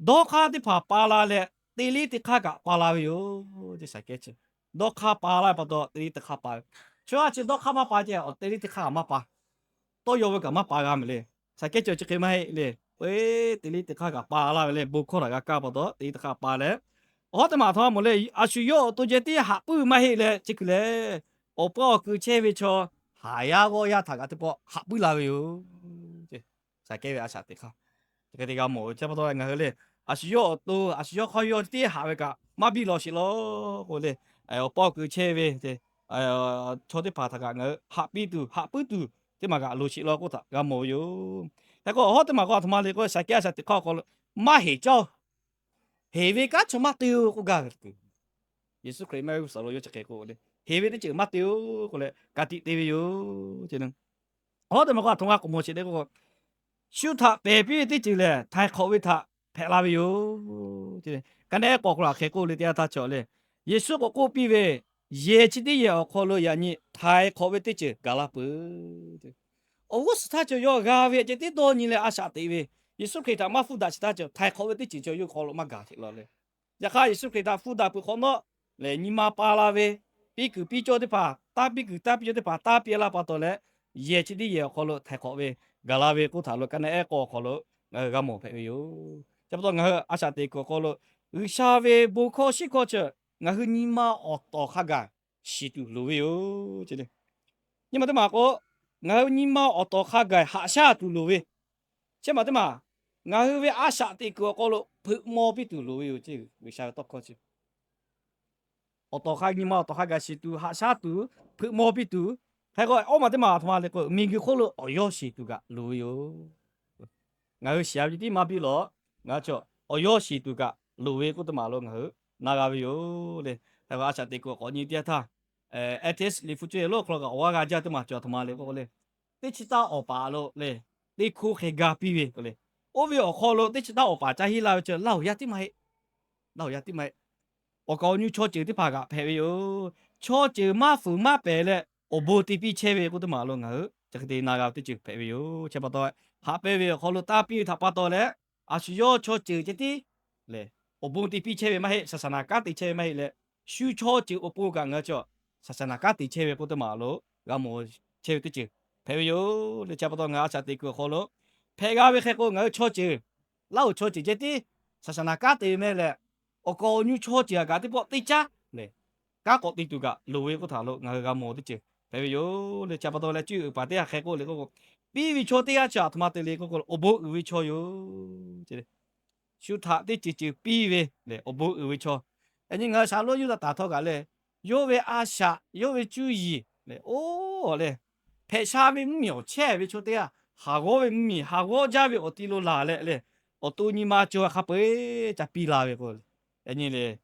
dawˇ hk'aˇ teˇ hpaˍ pa la leh teˇ liˇ teˇ hk'aˇ kaꞈ pa la ve yoˬ. Dawˇ hk'aˇ pa la ve pa taw teˇ liˇ teˇ hk'aˇ pa ve. Chaw a chi dawˇ hk'aˇ maˇ pa ceh, awˬ teˇ liˇ teˇ hk'aˇ kaꞈ maˇ pa, tawˇ yaw ve kaꞈ maˇ pa g'a mehˍ le. Saˍkehˉ cawˬ chi hk'e maˇ heˆ le. Teˇ liˇ teˇ hk'aˇ kaꞈ pa laˇ ve le, bon hkawˇ htaꞈ g'a kaˇ pa taw teˇ liˇ teˇ hk'aˇ pa leh, awˬ hawˉ teˇ maˬ aˬ htoꞈ ma mawˬ le, a shu yawˇ awˬ to ceh tiˉ haꞈ puiˉ maˇ heˆ leh chi hkui lehˬ, awˬ paˇ awˬ kui chehˇ ve chaw haˍ yaˇ g'awˇ yaˇ htaꞈ kaꞈ teˇ pawˆ haꞈ puiˉ la ve yoˬ. Saˍkehˉ ve a shaꞈ teꞈ hk'aˇ, hk'e te g'a mawˬ ve chi pa taw ngaˬ hui le, a shu yawˇ awˬ to a shu yawˇ hk'aw yawˇ tiˉ haꞈ ve kaꞈ maˇ biˇ lawˬ sheˍ law k'o le, awˬ paˇ awˬ kui chehˇ ve chaw teˇ hpaˍ htaꞈ kaꞈ ngaˬ hui haꞈ piˇ tuˬ haꞈ puiˉ tuˬ teˇ maˬ kaꞈ loˍ sheˍ law k'oˆ htaꞈ g'a mawˬ ve yoˬ. Hk'e k'o awˬ hawˉ teˇ maˬ k'o aˬ htoꞈ ma le k'o, Saˍkehˉ a shaꞈ teꞈ hk'aˇ awˬ hk'aw lo maˇ heˍ caˇ-oˬ. Heˍ ve kanˉ chaw maˇ te-o k'oˆ gaˇ ve. Yeˍsuˆ Hkriꞈ maˇ heˆ shuˍ lo yawˇ chi hk'e k'o le, heˍ ve teˇ ceuˬ maˇ te-o k'oˆ leh ka tiꞈ te ve yoˬ. Awˬ hawˉ teˇ maˬ k'o aˬ htoꞈ ma k'awꞈ mawˬ sheˍ le k'o, shu htaꞈ pehˬ piˇ ve teˇ ceuˬ lehˬ htaiˍ hk'awꞈ ve htaꞈ hpehꞈ la ve yoˬ. Ka naˆ ehˉ k'awꞈ hk'aw lo hk'e k'oˆ le teˇ yanˇ htaˇ cawˬ le, Yeˍsuˆ k'awꞈ k'oˆ piˇ ve, Yehˬ chi teˇ yehˬ awˬ hk'aw lo yaꞈ nyi htaiˍ hk'awꞈ ve teˇ ceuˬ gaˬ la peuˬ. Awˬ g'uˇ suhˍ htaˇ cawˬ yawˇ g'a ve ceh tiˉ dawˇ nyi leh a shaꞈ teꞈ ve, Yeˍsuˆ Hkriꞈ htaꞈ maˇ hpfuhˇ daꞈ chi htaˇ cawˬ htaiˍ hk'awꞈ ve teˇ ceuˬ cawˬ yawˇ hk'aw lo maˇ gaˬ sheˍ law le. Yaꞈ hk'aˇ Yeˍsuˆ Hkriꞈ htaꞈ hpfuhˇ daꞈ peuˬ hk'awꞈ nawˉ lehˬ, nyi ma pa la ve, piˇ kuiˬ piˇ cawˇ teˇ hpaˍ, taˇ piˇ kuiˬ taˇ piˇ cawˇ teˇ hpaˍ taˇ piˇ laˇ pa taw leh, yehˬ chi teˇ yehˬ awˬ hk'aw lo htaiˍ hk'awꞈ ve gaˬ la ve k'oˆ htaꞈ lo ka naˆ ehˉ k'awꞈ awˬ hk'aw lo ngaˬ hui g'a mawˬ hpehꞈ ve yoˬ. Chi pa taw ngaˬ hui a shaꞈ teꞈ kuiˬ awˬ hk'aw lo G'uiˬsha ve bon hkawˇ shiˉ hkawˇ chi ngaˬ hui nyi ma awˬ tawˍ hk'a gaˬ shiˍ tuˬ loˍ ve yoˬ. Nyi ma teˇ maˬ k'o, ngaˬ hui nyi ma awˬ tawˍ hk'a gaˬ haꞈ shaˉ tuˬ loˍ ve, chi ma teˇ maˬ ngaˬ hui ve a shaꞈ teꞈ kuiˬ awˬ hk'aw lo hpeuꞈ maw piˇ tuˬ loˍ ve yoˬ. G'uiˬsha ve tawˇ hkawˇ chi awˬ tawˍ hk'a nyi ma awˬ tawˍ hk'a gaˬ shiˍ tuˬ haꞈ shaˉ tuˬ hpeuꞈ maw piˇ tuˬ. Hk'e k'o awˇ maˬ teˇ maˬ aˬ htoꞈ ma le k'o, miˬguiˬ hk'oˆ lo awˬ yawˇ shiˍ tuˬ kaꞈ loˍ ve yoˬ. Ngaˬ hui shiˍ a ve ceh tiˉ maˇ biˇ lawˬ, ngaˬ hui chaw awˬ yawˇ shiˍ tuˬ kaꞈ loˍ ve k'oˆ teˇ maˬ lo ngaˬ hui na g'a ve yoˬ le. Hk'e k'o a shaꞈ teꞈ kuiˬ k'awꞈ nyi teˇ yanˇ htaˇ, Eˍteˇsuꞈ liꞈ hpu cuˇ yehˬ lonˉ awˬ hk'aw lo kaꞈ awˬ g'aˇ g'a jaˇ teˇ maˬ cawˬ aˬ htoꞈ ma le k'o le, teˇ chi taˇ awˬ paˍ lo le, teˇ hkoˇ hk'e ga piˇ ve k'o le, oˇ ve awˬ hk'aw lo teˇ chi taˇ awˬ paˍ ca henˇ laˇ ve chi Laˇ huˍ yaˇ tiˉ maˇ heˆ. Laˇ huˍ yaˇ tiˉ maˇ heˆ. Awˬ kaˍ awˬ nyu chaw ceuˬ teˇ hpaˍ kaꞈ hpehꞈ ve yoˬ. Chaw ceuˬ maˇ fuiˍ maˇ pehˍ leh awˬ bon te piˇ chehˇ ve k'oˆ teˇ maˬ lo ngaˬ hui chi hk'e te na g'a ve teˇ ceuˬ hpehꞈ ve yoˬ. Chi pa taw, haꞈ pehnˇ ve awˬ hk'aw lo taˇ piˇ ve htaꞈ pa taw leh, a shu yawˇ chaw ceuˬ ceh tiˉ lehˬ, awˬ bon te piˇ chehˇ ve maˇ heˆ, saˍsaˍnaˍ kanˉ te chehˇ ve maˇ heˆ leh, shu chaw ceuˬ awˬ pon kaꞈ ngaˬ hui chaw saˍsaˍnaˍ kanˉ te chehˇ ve k'oˆ teˇ maˬ lo g'a mawˬ chehˇ ve teˇ ceuˬ hpehꞈ ve yoˬ le. Chi pa taw ngaˬ hui a shaꞈ teꞈ kuiˬ awˬ hk'aw lo hpehꞈ g'a ve hk'e k'o, ngaˬ hui chaw ceuˬ, Laˇ huˍ chaw ceuˬ ceh tiˉ saˍsaˍnaˍ kanˉ te ve mehˆ leh, awˬ kaˍ awˬ nyu chaw ceuˬ a kaꞈ teˇ pawˆ teˇ caˉ lehˬ, kanˉ k'awꞈ te tuˬ kaꞈ loˍ ve k'oˆ htaꞈ lo ngaˬ hui g'a mawˬ teˇ ceuˬ hpehꞈ ve yoˬ le. Chi pa taw leh cuˇ uiˍ paˍ teˇ g'aˇ hk'e k'oˆ le k'o, piˇ ve chaw teˇ g'aˇ chi aˬ htoꞈ ma te le k'o k'o, awˬ bon uiˍ ve chaw yoˬ. Shu htaꞈ teˇ ceuˬ ceuˬ piˇ ve lehˬ, awˬ bon uiˍ ve chaw. Yaꞈ nyi ngaˬ hui shaˍ lonˉ yuˇ ta taˍ htawˇ kaꞈ lehˬ, yawˇ ve a shaꞈ, yawˇ ve cuˇ yiˍ lehˬ, oˇ lehˬ, hpehꞈ sha ve mvuhˇmiˬ awˬ chehˇ ve chaw teˇ g'aˇ, haˍ g'awˇ ve mvuhˇmiˬ, haˍ g'awˇ jaˇ ve awˬ ti lo laˬ leh lehˬ, awˬ to nyi ma cawˬ hk'a peu-eˬ ca piˇ la ve k'o, yaꞈ nyi lehˬ,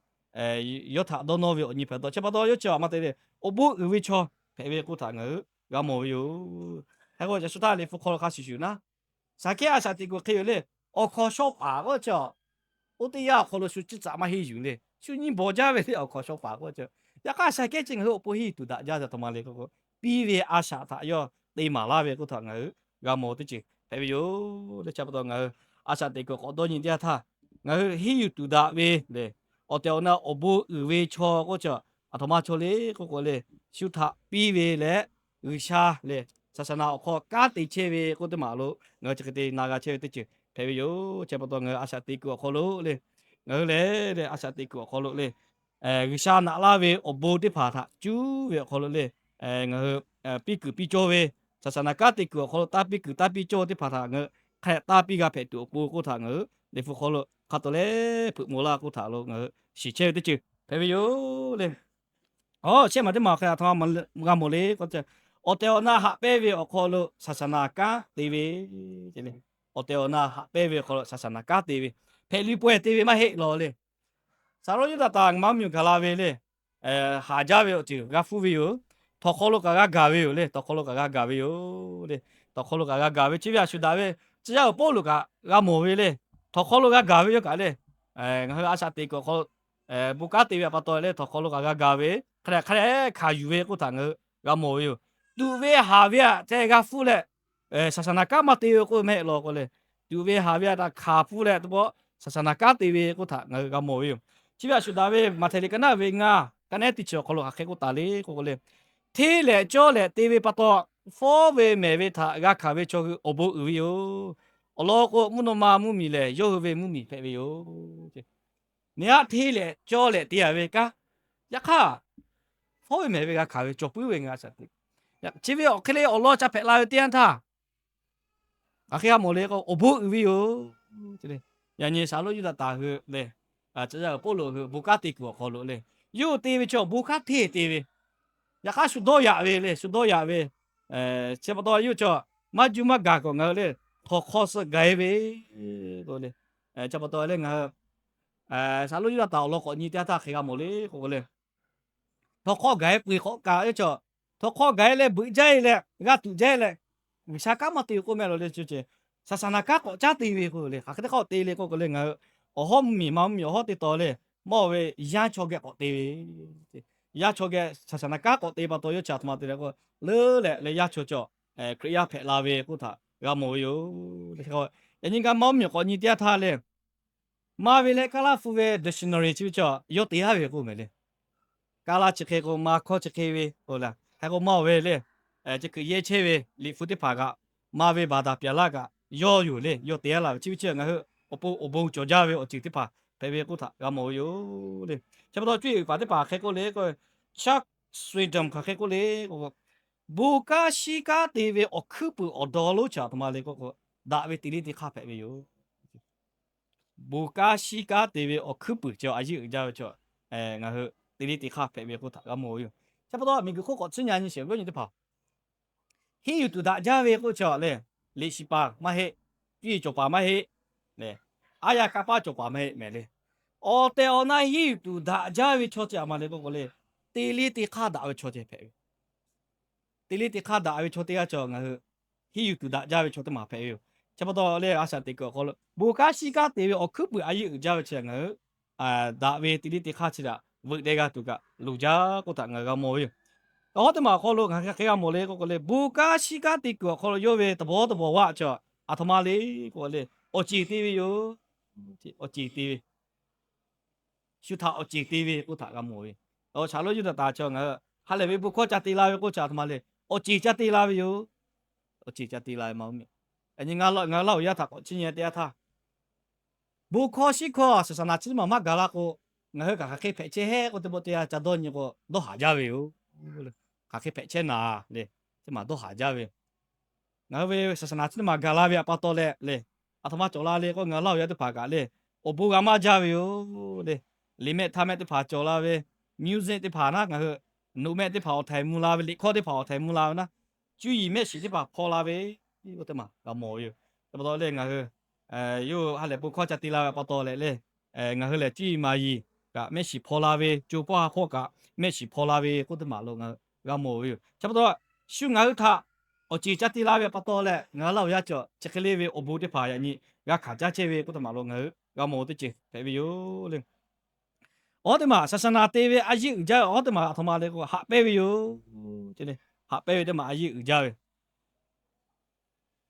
yawˇ htaꞈ dawˇ nawˇ ve awˬ nyi hpehꞈ taw. Chi pa taw yawˇ chi aˬ htoꞈ ma te le, awˬ bon uiˍ ve chaw hpehꞈ ve k'oˆ htaꞈ ngaˬ hui g'a mawˬ ve yoˬ. Hk'e k'o, yaꞈ shu htaˇ liꞈ hpu hk'aw lo hk'a shuˍ shuˍ naˉ, Saˍkehˉ a shaꞈ teꞈ kuiˬ hk'e yoˬ le. Awˬ hkawnˍ shaw paˍ k'oˆ chi, oˇ teˇ yanˇ awˬ hk'aw lo shu ciˇ tcuhꞈ maˇ henˇ yuˬ le. Shu nyiˇ bawˬ jaˇ ve le awˬ hkawnˍ shaw paˍ k'oˆ chi, yaꞈ hk'aˇ Saˍkehˉ chi ngaˬ hui awˬ pon henˇ tuˬ daꞈ jaˇ ve aˬ htoꞈ ma le k'o k'o, piˇ ve a shaꞈ htaꞈ yawˇ te maˍ laˇ ve k'oˆ htaꞈ ngaˬ hui g'a mawˬ teˇ ceuˬ hpehꞈ ve yoˬ le. Chi pa taw ngaˬ hui a shaꞈ teꞈ kuiˬ k'awꞈ dawˇ nyi teˇ yanˇ htaˇ, ngaˬ hui henˇ yuˬ tuˬ daꞈ ve lehˬ, awˬ tehˬ awˬ na awˬ bon uiˍ ve chaw k'oˆ chi, aˬ htoꞈ ma chaw le k'oˆ k'o lehˬ, shu htaꞈ piˇ ve leh G'uiˬsha lehˬ saˍsaˍnaˍ awˬ hk'aw kanˉ te chehˇ ve k'oˆ teˇ maˬ lo ngaˬ hui chi hk'e te na g'a chehˇ ve teˇ ceuˬ hpehꞈ ve yoˬ. Chi pa taw ngaˬ hui a shaꞈ teꞈ kuiˬ awˬ hk'aw lo le, ngaˬ hui lehˬ lehˬ a shaꞈ teꞈ kuiˬ awˬ hk'aw lo le, G'uiˬsha naꞈ laˇ ve awˬ bon teˇ hpaˍ htaꞈ cuˉ ve awˬ hk'aw lo le, ngaˬ hui piˇ kuiˬ piˇ cawˇ ve, saˍsaˍnaˍ kanˉ te kuiˬ awˬ hk'aw lo taˇ piˇ kuiˬ taˇ piˇ cawˇ teˇ hpaˍ htaꞈ ngaˬ hui hk'a dehꞈ taˇ piˇ g'a hpehꞈ tuˬ awˬ pon k'oˆ htaꞈ ngaˬ hui Liꞈ hpu hk'aw lo hk'a tawˍ leh hpeuꞈ maw laˇ k'oˆ htaꞈ lo ngaˬ hui shiˍ chehˇ ve teˇ ceuˬ hpehꞈ ve yoˬ le. Awˬ shehˆ maˬ teˇ maˬ hk'e a htoꞈ ma g'a mawˬ le k'o, awˬ tehˬ awˬ na haꞈ pehnˇ ve awˬ hk'aw lo saˍsaˍnaˍ kanˉ te ve le. Awˬ tehˬ awˬ na haꞈ pehnˇ ve awˬ hk'aw lo saˍsaˍnaˍ kanˉ te ve, hpehꞈ luˬ pawehˇ te ve maˇ heˆ lawˬ le. Saˍ laꞈ Yuˇdaꞈ htaꞈ ngaˬ maˇ mvuhˇ miˬ gaˬ la ve le, haˍ jaˇ ve awˬ ceuˬ g'a hpuˇ ve yoˬ. Htawnˍ hk'aw lo kaꞈ g'a gaˬ ve yoˬ le. Htawnˍ hk'aw lo kaꞈ g'a gaˬ ve yoˬ le. Htawnˍ hk'aw lo kaꞈ g'a gaˬ ve chi ve a shu daꞈ ve, tcuh yaˇ awˬ Pawˇluꞈ kaꞈ g'a mawˬ ve le. Htawnˍ hk'aw lo g'a gaˬ ve yawˇ kaꞈ le, ngaˬ hui a shaꞈ teꞈ kuiˬ awˬ hk'aw lo bon kanˉ te ve pa taw leh htawnˍ hk'aw lo kaꞈ g'a gaˬ ve, hk'a dehꞈ hk'a dehꞈ hkanˍ yuˬ ve k'oˆ htaꞈ ngaˬ hui g'a mawˬ ve yoˬ. Tuꞈ ve haˍ ve aꞈ te g'a hpuˇ leh, saˍsaˍnaˍ kanˉ maˇ te ve k'oˆ ve maˇ heˆ lawˬ k'o le. Tuꞈ ve haˍ ve aꞈ htaꞈ hkanˍ hpuˇ leh teˇ pawˆ saˍsaˍnaˍ kanˉ te ve k'oˆ htaꞈ ngaˬ hui g'a mawˬ ve yoˬ. Chi ve a shu daꞈ ve Maꞈhtehˍ liꞈ ka naˉ ve ngaˇ, ka naˉ teˇ chi awˬ hk'aw lo hk'aˬ hk'e k'oˆ taˍ le k'o k'o le, hteˇ lehˬ cawˇ lehˬ te ve pa taw, fawˉ ve mehˍ ve htaꞈ g'a hkanˍ ve chaw hui awˬ bon uiˍ ve yoˬ. Awˬ lawn k'o, mvuhˇ naw ma mvuhˇmiˬ lehˬ yawˇ hui ve mvuhˇmiˬ hpehꞈ ve yoˬ. Neˇ aˉ hteˇ lehˬ cawˇ lehˬ te yaꞈ ve kanˉ, yaꞈ hk'aˇ fawˉ ve mehˍ ve g'a hkanˍ ve cawˬ puiˉ ve ngaˬ a shaꞈ teꞈ. Chi ve awˬ hk'e le awˬ lawn ca hpehꞈ la ve teˇ yanˇ htaˇ, hk'aˬ hk'e g'a mawˬ le k'o, awˬ bon uiˍ ve yoˬ. Yaꞈ nyi saˍ laꞈ Yuˇdaꞈ htaꞈ hui le, tcuh yaˇ awˬ Pawˇluꞈ hui bon kanˉ te kuiˬ awˬ hk'aw lo le, yawˇ hui te ve chi awˬ bon kanˉ hteˇ te ve, yaꞈ hk'aˇ shu dawˇ yaꞈ ve le, shu dawˇ yaꞈ ve, chi pa taw yawˇ hui chaw maˇ juˇ maˇ gaˬ k'awꞈ ngaˬ hui le, htawnˍ hk'aw suh gaˬ e ve k'o le, chi pa taw le ngaˬ hui saˍ laꞈ Yuˇdaꞈ htaꞈ awˬ lawn k'awꞈ nyi teˇ yanˇ htaˇ hk'e g'a mawˬ le k'o k'o le, htawnˍ hk'aw gaˬ e peuˬ hk'awꞈ kaꞈ yawˇ chaw, htawnˍ hk'aw gaˬ e leh beuꞈ jaˇ e leh g'a tuꞈ jaˇ e leh, G'uiˬsha kanˉ maˇ te ve k'oˆ meh lawˬ le. Saˍsaˍnaˍ kanˉ k'awꞈ caˉ te ve k'o le, hk'aˬ hk'e te hk'aˇ te le k'o k'o le, ngaˬ hui awˬ hawˉ mvuhˇmiˬ ma mvuhˇmiˬ awˬ hawˉ teˇ taw le, mawˇ ve yanˇ chaw geh k'awꞈ te ve, yanˇ chaw geh saˍsaˍnaˍ kanˉ k'awꞈ te pa taw yawˇ chi a htoꞈ ma te leh k'o, leuˉ leh leh yanˇ chaw cawˬ Hkriꞈ yaˇ hpehꞈ la ve k'oˆ htaꞈ g'a mawˬ ve yoˬ. Yaꞈ nyi g'a maˇ mvuhˇmiˬ k'awꞈ nyi teˇ yanˇ htaˇ le, maˇ ve leh Kaˇlaˇ hpu ve dictionary chi ve chaw yawˇ te yaˇ ve k'oˆ meh le. Kaˇlaˇ chi hk'e k'o, maˇ hkawˇ chi hk'e ve, hk'e k'o maˇ ve le, chi hkui yehˇ chehˇ ve Liꞈ hpu teˇ hpaˍ kaꞈ, maˇ ve baˬ daꞈ pyaˍ laˇ kaꞈ yawˇ yoˬ le. Yawˇ te yaˇ la ve chi ve chi ngaˬ hui awˬ pon awˬ bon cawˬ jaˇ ve awˬ ceuˬ teˇ hpaˍ hpehꞈ ve k'oˆ htaꞈ g'a mawˬ ve yoˬ le. Chi pa taw cuˇ yiˍ paˍ teˇ hpaˍ hk'e k'oˆ le k'o, Chuck Swindoll hk'aˬ hk'e k'oˆ le k'o, bon kanˉ shiˉ kanˉ te ve awˬ hkuiˉ puiˍ awˬ daw lonˉ chi a htoꞈ ma le k'o k'o, daꞈ ve te liˇ te hk'aˇ hpehꞈ ve yoˬ. Bon kanˉ shiˉ kanˉ te ve awˬ hkuiˉ puiˍ chi a yeˇ uiˍ jaˇ ve chaw, ngaˬ hui te liˇ te hk'aˇ hpehꞈ ve k'oˆ htaꞈ g'a mawˬ ve yoˬ. Chi pa taw miˬguiˬ hk'oˆ k'awꞈ tcuhˉ nyi nyi sheˍ ve awˬ viˉ awˬ nyi teˇ hpaˍ, henˇ yuˬ tuˬ daꞈ jaˇ ve k'oˆ chi a le, liꞈ shiˍ paˍ maˇ heˆ, cuˇ yiˍ cawˬ paˍ maˇ heˆ, aˉ yaˇ kanˇ paˆ cawˬ paˍ maˇ heˆ meh le. Awˬ tehˬ awˬ na henˇ yuˬ tuˬ daꞈ jaˇ ve chaw ceh a ma le k'oˆ k'o le, te liˇ te hk'aˇ daꞈ ve chaw ceh hpehꞈ ve. Te liˇ te hk'aˇ daꞈ ve chaw teˇ g'aˇ chaw ngaˬ hui henˇ yuˬ tuˬ daꞈ jaˇ ve chaw teˇ maˬ hpehꞈ ve yoˬ. Chi pa taw lehˬ, a shaꞈ teꞈ kuiˬ awˬ hk'aw lo bon kanˉ shiˉ kanˉ te ve awˬ hkuiˉ puiˍ a yeˇ uiˍ jaˇ ve chi ngaˬ hui daꞈ ve te liˇ te hk'aˇ chi htaꞈ veuꞈ deh g'a tuˬ kaꞈ luˬ jaˇ k'oˆ htaꞈ ngaˬ hui g'a mawˬ ve yoˬ. Awˬ hawˉ teˇ maˬ awˬ hk'aw lo ngaˬ hui hk'aˬ hk'e g'a mawˬ le k'oˆ k'o le, bon kanˉ shiˉ kanˉ te kuiˬ awˬ hk'aw lo yawˇ ve tawˇ bawˇ tawˇ bawˬ vaˆ chi a htoꞈ ma le k'oˆ k'o le, awˬ ceˬ te ve yoˬ. Awˬ ceˬ te ve, shu htaꞈ awˬ ceˬ te ve k'oˆ htaꞈ g'a mawˬ ve. Awˬ shaˍ lawˇ Yuˇdaꞈ htaꞈ chaw ngaˬ hui ha lehˬ ve bon hkawˇ ca te la ve k'oˆ chi a htoꞈ ma le, awˬ ceˬ ca te la ve yoˬ. Awˬ ceˬ ca te la ve ma. Ngaˬ Laˇ huˍ yaˇ htaꞈ k'awꞈ chiˇ nyi teˇ yanˇ htaˇ, bon hkawˇ shiˉ hkawˇ saˍsaˍnaˍ chi teˇ maˬ maˇ gaˬ la k'o, ngaˬ hui kaꞈ hk'aˬ hk'e hpehꞈ chehˇ hehˉ k'oˆ teˇ pawˆ teˇ yanˇ ca dawˇ nyi k'o dawˇ haˍ jaˇ ve yoˬ. Hk'aˬ hk'e hpehꞈ chehˇ naˍ le, teˇ maˬ dawˇ haˍ jaˇ ve. Ngaˬ hui ve saˍsaˍnaˍ chi teˇ maˬ gaˬ la ve pa taw leh le, a htoꞈ ma cawˬ la le k'o, ngaˬ Laˇ huˍ yaˇ teˇ hpaˍ kaꞈ le, awˬ bon g'a maˇ jaˇ ve yoˬ le. Liꞈ mehˆ htaˇ mehˆ teˇ hpaˍ cawˬ la ve, music teˇ hpaˍ naˉ ngaˬ hui, noꞈ mehˆ teˇ hpaˍ awˬ htaiˍ mvuh la ve, liꞈ hkawˇ teˇ hpaˍ awˬ htaiˍ mvuh la ve naˉ, cuˇ yiˍ mehˆ shiˍ teˇ hpaˍ hpaw la ve, teˇ maˬ g'a mawˬ ve yoˬ. Chi pa taw lehˬ ngaˬ hui yawˇ ha lehˬ bon hkawˇ ca te la ve pa taw leh le, ngaˬ hui lehˬ cuˇ yiˍ maˍ yiˍ kaꞈ mehˆ shiˍ hpaw la ve, co hpawˇ ha hpawˇ kaꞈ mehˆ shiˍ hpaw la ve k'oˆ teˇ maˬ lo ngaˬ hui g'a mawˬ ve yoˬ. Chi pa taw shu ngaˬ hui htaꞈ awˬ ceˬ ca te la ve pa taw leh, ngaˬ hui Laˇ huˍ yaˇ cawˬ chi hk'e le ve awˬ bon teˇ hpaˍ yaꞈ nyi g'a hkanˍ caˇ chehˇ ve k'oˆ teˇ maˬ lo ngaˬ hui g'a mawˬ teˇ ceuˬ hpehꞈ ve yoˬ le. Awˬ hawˉ teˇ maˬ saˍsaˍnaˍ te ve a yeˇ uiˍ jaˇ ve awˬ hawˉ teˇ maˬ a htoꞈ ma le k'o, haꞈ pehnˇ ve yoˬ. Haꞈ pehnˇ ve teˇ maˬ a yeˇ uiˍ jaˇ ve.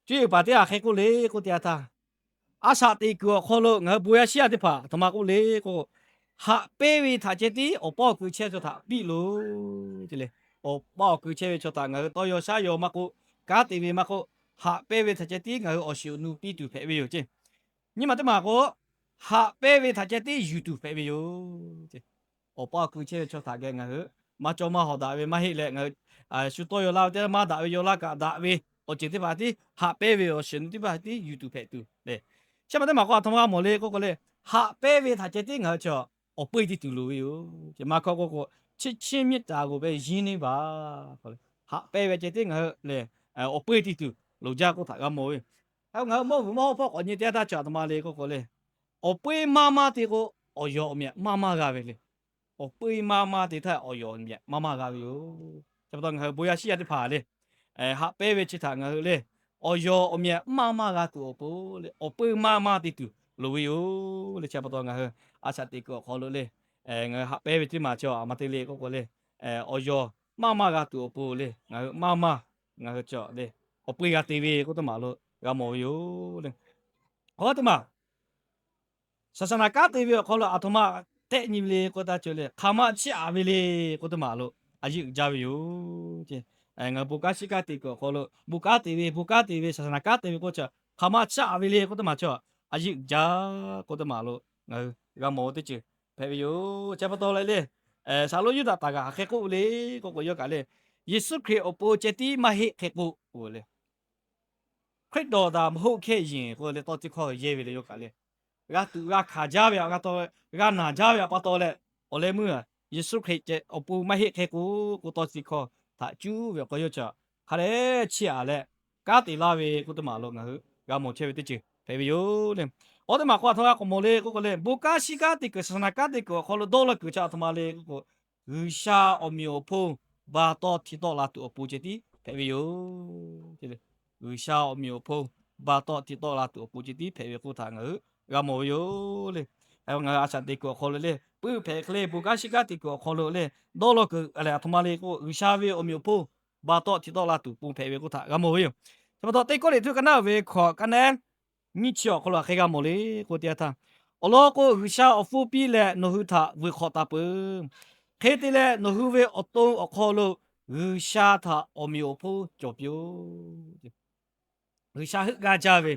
Cuˇ yiˍ paˍ teˇ g'aˇ hk'e k'oˆ le k'oˆ teˇ yanˇ htaˇ, a shaꞈ teꞈ kuiˬ awˬ hk'aw lo ngaˬ hui bon yaˇ shiˉ yaˇ teˇ hpaˍ a htoꞈ ma k'oˆ le k'o, haꞈ pehnˇ ve htaꞈ ceh tiˉ awˬ paˇ awˬ kui chehˇ ve chaw htaꞈ piˇ loˬ. Awˬ paˇ awˬ kui chehˇ ve chaw htaꞈ ngaˬ hui tawˇ yaw shaˉ yaw maˇ k'oˆ, kanˉ te ve maˇ k'oˆ, haꞈ pehnˇ ve htaꞈ ceh tiˉ ngaˬ hui awˬ shiˍ awˬ nu piˇ tuˬ hpehꞈ ve yoˬ ceˇ. Nyi ma teˇ maˬ k'o, haꞈ pehnˇ ve htaꞈ ceh tiˉ yuˬ tuˬ hpehꞈ ve yoˬ ceˇ. awˬ pa awˬ kui chehˇ ve chaw htaꞈ geh ngaˬ hui maˇ cawˇ maˇ hawˍ daꞈ ve maˇ heˆ leh, ngaˬ hui shu tawˇ yaw laˇ ve teˇ maˇ daꞈ ve yaw laˇ kaꞈ daꞈ ve awˬ ceuˬ teˇ hpaˍ tiˉ haꞈ pehnˇ ve awˬ shiˍ nu teˇ hpaˍ tiˉ yuˬ tuˬ hpehꞈ tuˬ le. Chi ma teˇ maˬ k'o, aˬ htoꞈ ma g'a mawˬ le k'oˆ k'o le, haꞈ pehnˇ ve htaꞈ ceh tiˉ ngaˬ hui chi awˬ peu eˬ te tuˬ loˍ ve yoˬ. Chi ma hkawˇ k'oˆ k'o, ချစ်ခြင်းမေတ္တာကိုပဲ ရင်းနှီးပါ haꞈ pehnˇ ve ceh tiˉ ngaˬ hui le awˬ peu eˬ te tuˬ loˍ jaˇ k'oˆ htaꞈ g'a mawˬ ve. Ngaˬ hui mawˇ vuiˬ mawˇ hawˉ hpawˇ k'awꞈ nyi teˇ yanˇ htaˇ chi aˬ htoꞈ ma le k'oˆ k'o le, awˬ peu eˬ maˇ maˇ te k'o, awˬ yawˬ awˬ mehˍ maˇ maˇ g'a ve le. Awˬ peu eˬ maˇ maˇ te htaˇ, awˬ yawˬ awˬ mehˍ maˇ maˇ g'a ve yoˬ. Chi pa taw ngaˬ hui bon yaˇ shiˉ yaˇ teˇ hpaˍ le, haꞈ pehnˇ ve chi htaꞈ ngaˬ hui le, awˬ yawˬ awˬ mehˍ maˇ maˇ g'a tuˬ awˬ pon le, awˬ peu eˬ maˇ maˇ te tuˬ loˍ ve yoˬ le. Chi pa taw ngaˬ hui a shaꞈ teꞈ kuiˬ awˬ hk'aw lo le, ngaˬ hui haꞈ pehnˇ ve teˇ maˬ chi aˬ htoꞈ ma te le k'oˆ k'o le, awˬ yawˬ maˇ maˇ g'a tuˬ awˬ pon le, ngaˬ hui maˇ maˇ, ngaˬ hui chi le, awˬ peu eˬ g'a te ve k'oˆ teˇ maˬ lo g'a mawˬ ve yoˬ le. Awˬ teˇ maˬ ศาสนา kanˉ te ve awˬ hk'aw lo aˬ htoꞈ ma tehˆ nyi ve le k'oˆ taˇ cawˬ le, hk'aˬ ma chiˇ aꞈ ve le k'oˆ teˇ maˬ lo a yeˇ uiˍ jaˇ ve yoˬ. Ngaˬ hui bon kanˉ shiˉ kanˉ te kuiˬ awˬ hk'aw lo bon kanˉ te ve, bon kanˉ te ve ศาสนา kanˉ te ve k'oˆ chi hk'aˬ ma chiˇ aꞈ ve le k'oˆ teˇ maˬ chi a yeˇ uiˍ jaˇ k'oˆ teˇ maˬ lo ngaˬ hui g'a mawˬ ve teˇ ceuˬ hpehꞈ ve yoˬ. Chi pa taw leh le, saˍ laꞈ Yuˇdaꞈ htaꞈ kaꞈ hk'aˬ hk'e k'oˆ ve le k'oˆ k'o, yawˇ kaꞈ le, Yeˍsuˆ Hkriꞈ awˬ pon ceh tiˉ maˇ heˆ hk'e k'o, le ခရစ်တော်သာ မဟုတ်ခဲ့ရင် k'oˆ leh tawˇ teˇ hkawˇ yehˇ ve le yawˇ kaꞈ le. G'a tuꞈ g'a hkanˍ jaˇ ve aꞈ g'a taw, g'a naˬ jaˇ ve aꞈ pa taw leh, awˬ leh meuˇ Yeˍsuˆ Hkriꞈ ceh awˬ pon maˇ heˆ hk'e k'o, k'oˆ tawˇ teˇ hkawˇ htaꞈ cuˉ ve awˬ hk'aw yawˇ chi hk'a dehꞈ chiˇ aꞈ leh kanˉ te laˇ ve k'oˆ teˇ maˬ lo ngaˬ hui g'a mawˬ chehˇ ve teˇ ceuˬ hpehꞈ ve yoˬ le. Awˬ teˇ maˬ k'o aˬ htoꞈ ma k'awꞈ mawˬ le k'oˆ k'o le, bon kanˉ shiˉ kanˉ te kuiˬ ศาสนา kanˉ te kuiˬ awˬ hk'aw lo dawˇ law kuiˬ chi aˬ htoꞈ ma le k'oˆ k'o, G'uiˬsha awˬ meꞈ awˬ hponˇ ba tawˇ hti tawˆ la tuˬ awˬ pon ceh tiˉ hpehꞈ ve yoˬ. G'uiˬsha awˬ meꞈ awˬ hponˇ ba tawˇ hti tawˆ la tuˬ awˬ pon ceh tiˉ hpehꞈ ve k'oˆ htaꞈ ngaˬ hui g'a mawˬ ve yoˬ le. Ngaˬ hui a shaꞈ teꞈ kuiˬ awˬ hk'aw lo le, puiˉ hpehꞈ hk'e le, bon kanˉ shiˉ kanˉ te kuiˬ awˬ hk'aw lo le, dawˇ law kuiˬ lehˬ aˬ htoꞈ ma le k'o, G'uiˬsha ve awˬ meꞈ awˬ hponˇ ba tawˇ hti tawˆ la tuˬ pon hpehꞈ ve k'oˆ htaꞈ g'a mawˬ ve yoˬ. Chi pa taw Teˇ Kawˇrenˍhtuˆ ka naˉ uiˍ ve hkawꞈ ka naˉ nyiˇ chi awˬ hk'aw lo hk'e g'a mawˬ le k'o teˇ yanˇ htaˇ, awˬ lawn k'o G'uiˬsha awˬ pon piˇ leh nawˬ hui htaꞈ vuiˬ hk'awꞈ taˍ peuˬ. Hk'e te leh nawˬ hui ve awˬ to awˬ hk'aw lo G'uiˬsha htaꞈ awˬ meꞈ awˬ hponˇ cawˬ piˇ-oˆ. G'uiˬsha heuˆ gaˇ jaˇ ve,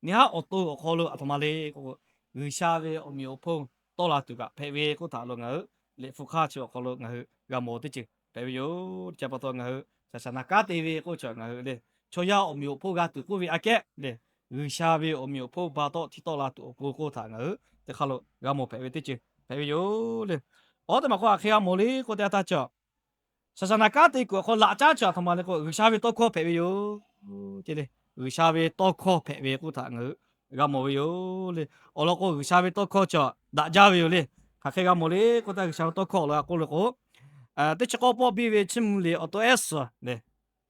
nyi haˉ awˬ to awˬ hk'aw lo aˬ htoꞈ ma le k'o, G'uiˬsha ve awˬ meꞈ awˬ hponˇ tawˆ la tuˬ kaꞈ hpehꞈ ve k'oˆ htaꞈ lo ngaˬ hui liꞈ hpu hk'aˇ chi awˬ hk'aw lo ngaˬ hui g'a mawˬ teˇ ceuˬ hpehꞈ ve yoˬ. Chi pa taw ngaˬ hui ศาสนา kanˉ te ve k'oˆ chi ngaˬ hui le, chaw yaˇ awˬ meꞈ awˬ hponˇ g'a tuˬ k'oˆ ve aꞈ kehˉ le, G'uiˬsha ve awˬ meꞈ awˬ hponˇ ba tawˆ hti tawˆ la tuˬ awˬ pon k'oˆ htaꞈ ngaˬ hui teˇ hk'aˇ lo g'a mawˬ hpehꞈ ve teˇ ceuˬ hpehꞈ ve yoˬ le. Awˬ teˇ maˬ k'o aˬ hk'e g'a mawˬ le k'o teˇ yanˇ htaˇ chi ศาสนา kanˉ te kuiˬ awˬ hk'aw laꞈ caˉ chi aˬ htoꞈ ma le k'o, G'uiˬsha ve tawˇ hkawˇ hpehꞈ ve yoˬ. G'uiˬsha ve tawˇ hkawˇ hpehꞈ ve k'oˆ htaꞈ ngaˬ hui g'a mawˬ ve yoˬ le. Awˬ lawn k'o G'uiˬsha ve tawˇ hkawˇ chi daꞈ jaˇ ve yoˬ le. Hk'aˬ hk'e g'a mawˬ le k'o teˇ, G'uiˬsha ve tawˇ hkawˇ awˬ lawn k'oˆ le k'o, teˇ chi k'awˇ pawˆ biˇ ve chiˇ mvuh liꞈ awˬ to ehˉ suhˍ le,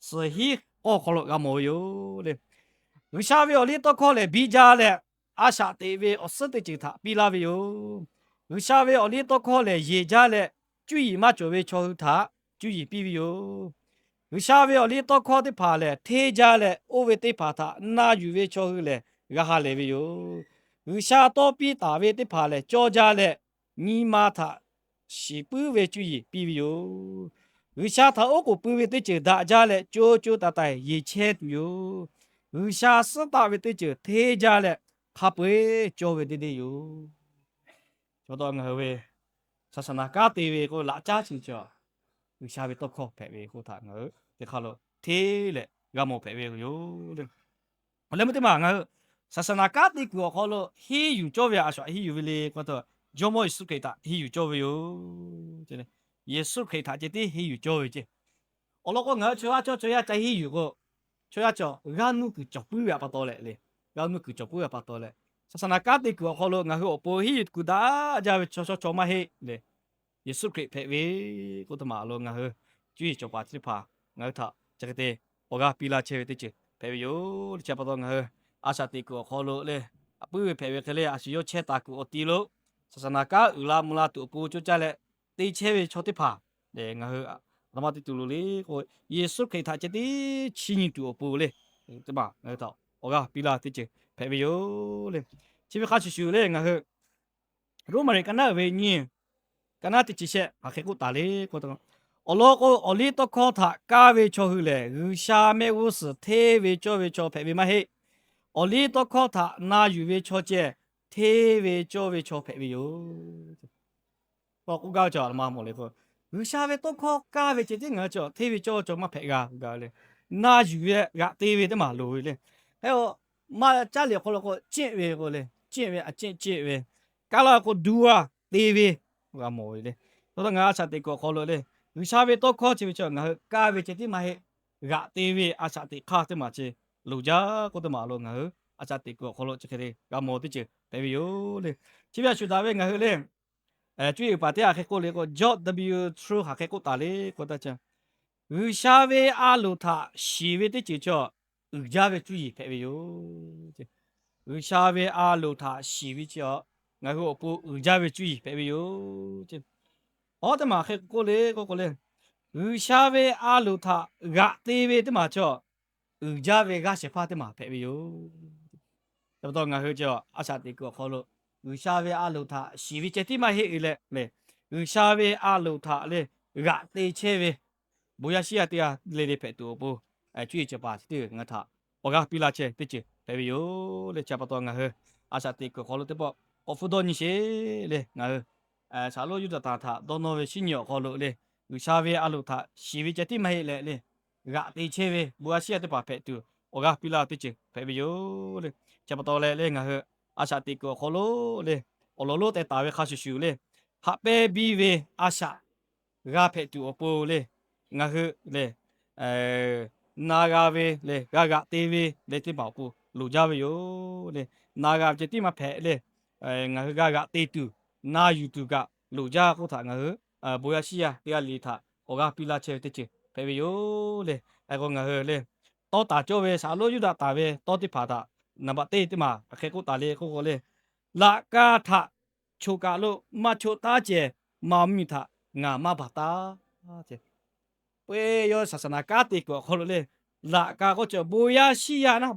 suhˍ hinˉ k'awˇ awˬ hk'aw lo g'a mawˬ ve yoˬ le. G'uiˬsha ve awˬ liˇ tawˇ hkawˇ lehˬ biˇ jaˇ leh, a shaꞈ teꞈ ve awˬ suhˉ teˇ ceuˬ htaꞈ piˇ laˇ ve yoˬ. G'uiˬsha ve awˬ liˇ tawˇ hkawˇ lehˬ yeˬ jaˇ leh, cuˇ yiˍ maˇ cawˬ ve chaw hui htaꞈ cuˇ yiˍ piˇ ve yoˬ. G'uiˬsha ve awˬ liˇ tawˇ hkawˇ teˇ hpaˍ lehˬ hteˇ jaˇ leh, oˇ ve teˇ hpaˍ htaꞈ na yuˬ ve chaw hui lehˬ g'a ha lehˬ ve yoˬ. G'uiˬsha tawˇ piˇ taˍ ve teˇ hpaˍ lehˬ cawˇ jaˇ leh, nyi ma htaꞈ shiˍ puiˉ ve cuˇ yiˍ piˇ ve yoˬ. G'uiˬsha htaꞈ oˉ k'oˍ pui ve teˇ ceuˬ daꞈ jaˇ leh, co co taiˍ taiˍ yeˬ chehˇ tuˬ yoˬ. G'uiˬsha suhˉ taˆ ve teˇ ceuˬ hteˇ jaˇ leh, hk'a peu-eˬ cawˇ ve deˇ deˇ yoˬ. Chi pa taw ngaˬ hui ve ศาสนา kanˉ te ve k'o laꞈ caˉ chi chi G'uiˬsha ve tawˇ hkawˇ hpehꞈ ve k'oˆ htaꞈ ngaˬ hui teˇ hk'aˇ lo hteˇ leh g'a mawˬ hpehꞈ ve yoˬ le. Awˬ leh meuˇ teˇ maˬ ngaˬ hui ศาสนา kanˉ te kuiˬ awˬ hk'aw lo henˇ yuˬ cawˇ ve a shaꞈ henˇ yuˬ ve le k'o, Jawˇmawˇ Yeˍsuˆ Hkriꞈ htaꞈ henˇ yuˬ cawˇ ve yoˬ. Yeˍsuˆ Hkriꞈ htaꞈ ceh tiˉ henˇ yuˬ cawˇ ve ceˇ. Awˬ lawn k'o ngaˬ hui chaw yaˇ cawˇ chaw yaˇ ca henˇ yuˬ k'o, chaw yaˇ cawˬ g'aˇ nuˇ kuiˬ cawˬ puiˉ ve aꞈ pa taw leh le, g'aˇ nuˇ kuiˬ cawˬ puiˉ ve aꞈ pa taw leh, ศาสนา kanˉ te kuiˬ awˬ hk'aw lo ngaˬ hui awˬ pon henˇ yuˬ kuiˬ daꞈ jaˇ ve chaw chaw chaw maˇ heˆ le. Yeˍsuˆ Hkriꞈ hpehꞈ ve k'oˆ teˇ maˬ lo ngaˬ hui cuˇ yiˍ cawˬ paˍ chi teˇ hpaˍ ngaˬ hui htaꞈ chi hk'e te awˬ g'aˇ piˇ laˇ chehˇ ve teˇ ceuˬ hpehꞈ ve yoˬ. Chi pa taw ngaˬ hui a shaꞈ teꞈ kuiˬ awˬ hk'aw lo le, a puiˉ ve hpehꞈ ve hk'e le, a shu yawˇ chehˇ taˍ kuiˬ awˬ ti lo ศาสนา kanˉ uiˍ la mvuh la tuˬ awˬ pon coˇ caˇ leh te chehˇ ve chaw teˇ hpaˍ le, ngaˬ hui aˬ htoꞈ ma te tuˬ loˍ le k'o, Yeˍsuˆ Hkriꞈ htaꞈ ceh tiˉ chiˇ nyi tuˬ awˬ pon le, teˇ maˬ ngaˬ hui htaꞈ awˬ g'aˇ piˇ laˇ teˇ ceuˬ hpehꞈ ve yoˬ le. Chi ve hk'a shuˍ shuˍ le ngaˬ hui Roˉmaꞈ liꞈ ka naˉ uiˍ ve nyiˇ, ka naˉ teˇ chi shehˆ hk'aˬ hk'e k'oˆ taˍ le k'o, awˬ lawn k'o awˬ liˇ tawˇ hkawˇ htaꞈ kaˇ ve chaw hui lehˬ, G'uiˬsha mehˆ g'uˇ suhˍ hteˇ ve cawˇ ve chaw hpehꞈ ve maˇ heˆ. Awˬ liˇ tawˇ hkawˇ htaꞈ na yuˬ ve chaw ceh hteˇ ve cawˇ ve chaw hpehꞈ ve yoˬ. k'awꞈ k'oˆ gaˇ ve chi a ma mawˬ le k'o, G'uiˬsha ve tawˇ hkawˇ kaˇ ve ceh tiˉ ngaˬ hui chi hteˇ ve cawˇ cawˇ maˇ hpehꞈ g'a k'oˆ gaˇ ve le. Na yuˬ ve g'aꞈ te ve teˇ maˬ loˍ ve le. Hk'e k'o, maˇ caˉ leh awˬ hk'aw lo k'o, ceˆ ve k'o le, ceˆ ve a ceˆ ceˆ ve, kaˇ laˇ k'o du a te ve, g'a mawˬ ve le. Htawˇ ngaˬ hui a shaꞈ teꞈ kuiˬ awˬ hk'aw lo le, G'uiˬsha ve tawˇ hkawˇ chi ve chi ngaˬ hui kaˇ ve ceh tiˉ maˇ heˆ, g'aꞈ te ve a shaꞈ teꞈ hk'aˇ teˇ maˬ chi loˍ jaˇ k'oˆ teˇ maˬ lo ngaˬ hui a shaꞈ teꞈ kuiˬ awˬ hk'aw lo chi hk'e le g'a mawˬ teˇ ceuˬ hpehꞈ ve yoˬ le. Chi ve a shuˍ daꞈ ve ngaˬ hui le, cuˇ yiˍ paˍ teˇ hk'aˬ hk'e k'oˆ le k'o, George W Truett hk'aˬ hk'e k'oˆ taˍ le k'o, G'uiˬsha ve a loˍ htaꞈ shiˍ ve teˇ ceuˬ chi uiˍ jaˇ ve cuˇ yiˍ hpehꞈ ve yoˬ. G'uiˬsha ve a loˍ htaꞈ shiˍ ve chi a, ngaˬ hui awˬ pon uiˍ jaˇ ve cuˇ yiˍ hpehꞈ ve yoˬ. Awˬ teˇ maˬ hk'e k'oˆ le k'oˆ k'o le, G'uiˬsha ve a loˍ htaꞈ g'aꞈ te ve teˇ maˬ chi uiˍ jaˇ ve g'aˇ shehˍ hpaˇ teˇ maˬ hpehꞈ ve yoˬ. Chi pa taw ngaˬ hui chi a shaꞈ teꞈ kuiˬ awˬ hk'aw lo G'uiˬsha ve a loˍ htaꞈ shiˍ ve ceh tiˉ maˇ heˆ e leh le, G'uiˬsha ve a loˍ htaꞈ le g'aꞈ te chehˇ ve bon yaˇ shiˉ yaˇ teˇ g'aˇ le le hpehꞈ tuˬ awˬ pon, cuˇ yiˍ cawˬ paˍ chi teˇ g'aˇ ngaˬ hui htaꞈ awˬ g'aˇ piˇ laˇ chehˇ teˇ ceuˬ hpehꞈ ve yoˬ le. Chi pa taw ngaˬ hui a shaꞈ teꞈ kuiˬ awˬ hk'aw lo teˇ pawˆ k'awꞈ hpfuhˇ dawˇ nyi sheˍ le. Ngaˬ hui Saˍ laꞈ lonˉ Yuˇdaꞈ htaꞈ dawˇ nawˇ ve shinˉ nyi awˬ hk'aw lo le, G'uiˬsha ve a loˍ htaꞈ shiˍ ve ceh tiˉ maˇ heˆ leh le, g'aꞈ te chehˇ ve bon yaˇ shiˉ yaˇ teˇ hpaˍ hpehꞈ tuˬ awˬ g'aˇ piˇ laˇ teˇ ceuˬ hpehꞈ ve yoˬ le. Chi pa taw leh le ngaˬ hui a shaꞈ teꞈ kuiˬ awˬ hk'aw lo le, awˬ lawn lonˉ teh taˍ ve hk'a shuˍ shuˍ le, haꞈ pehnˇ biˇ ve a shaꞈ g'a hpehꞈ tuˬ awˬ pon le, ngaˬ hui le na g'a ve le, g'a g'aꞈ te ve le teˇ maˬ awˬ pon loˍ jaˇ ve yoˬ le. Na g'a ve ceh tiˉ maˇ hpehꞈ le, ngaˬ hui g'a g'aꞈ te tuˬ, na yuˬ tuˬ kaꞈ loˍ jaˇ k'oˆ htaꞈ ngaˬ hui bon yaˇ shiˉ yaˇ teˇ g'aˇ le le htaꞈ awˬ g'aˇ piˇ laˇ chehˇ ve teˇ ceuˬ hpehꞈ ve yoˬ le. Hk'e k'o ngaˬ hui le, tawˇ taˍ cawˇ ve Saˍ laꞈ lonˉ Yuˇdaꞈ taˍ ve tawˇ teˇ hpaˍ htaꞈ naˍ baꞈ teˇ teˇ maˬ hk'aˬ hk'e k'oˆ taˍ le k'oˆ k'o le, laꞈ ka htaꞈ choˬ kaˬ lo maˇ choˆ taˉ ceh, ma mvuhˇ miˬ htaꞈ ngaˬ maˇ baˬ taˉ ce. Peuˬ yawˇ saˍsaˍnaˍ kanˉ te kuiˬ awˬ hk'aw lo le, laꞈ ka k'oˆ cawˬ bon yaˇ shiˉ yaˇ naˉ,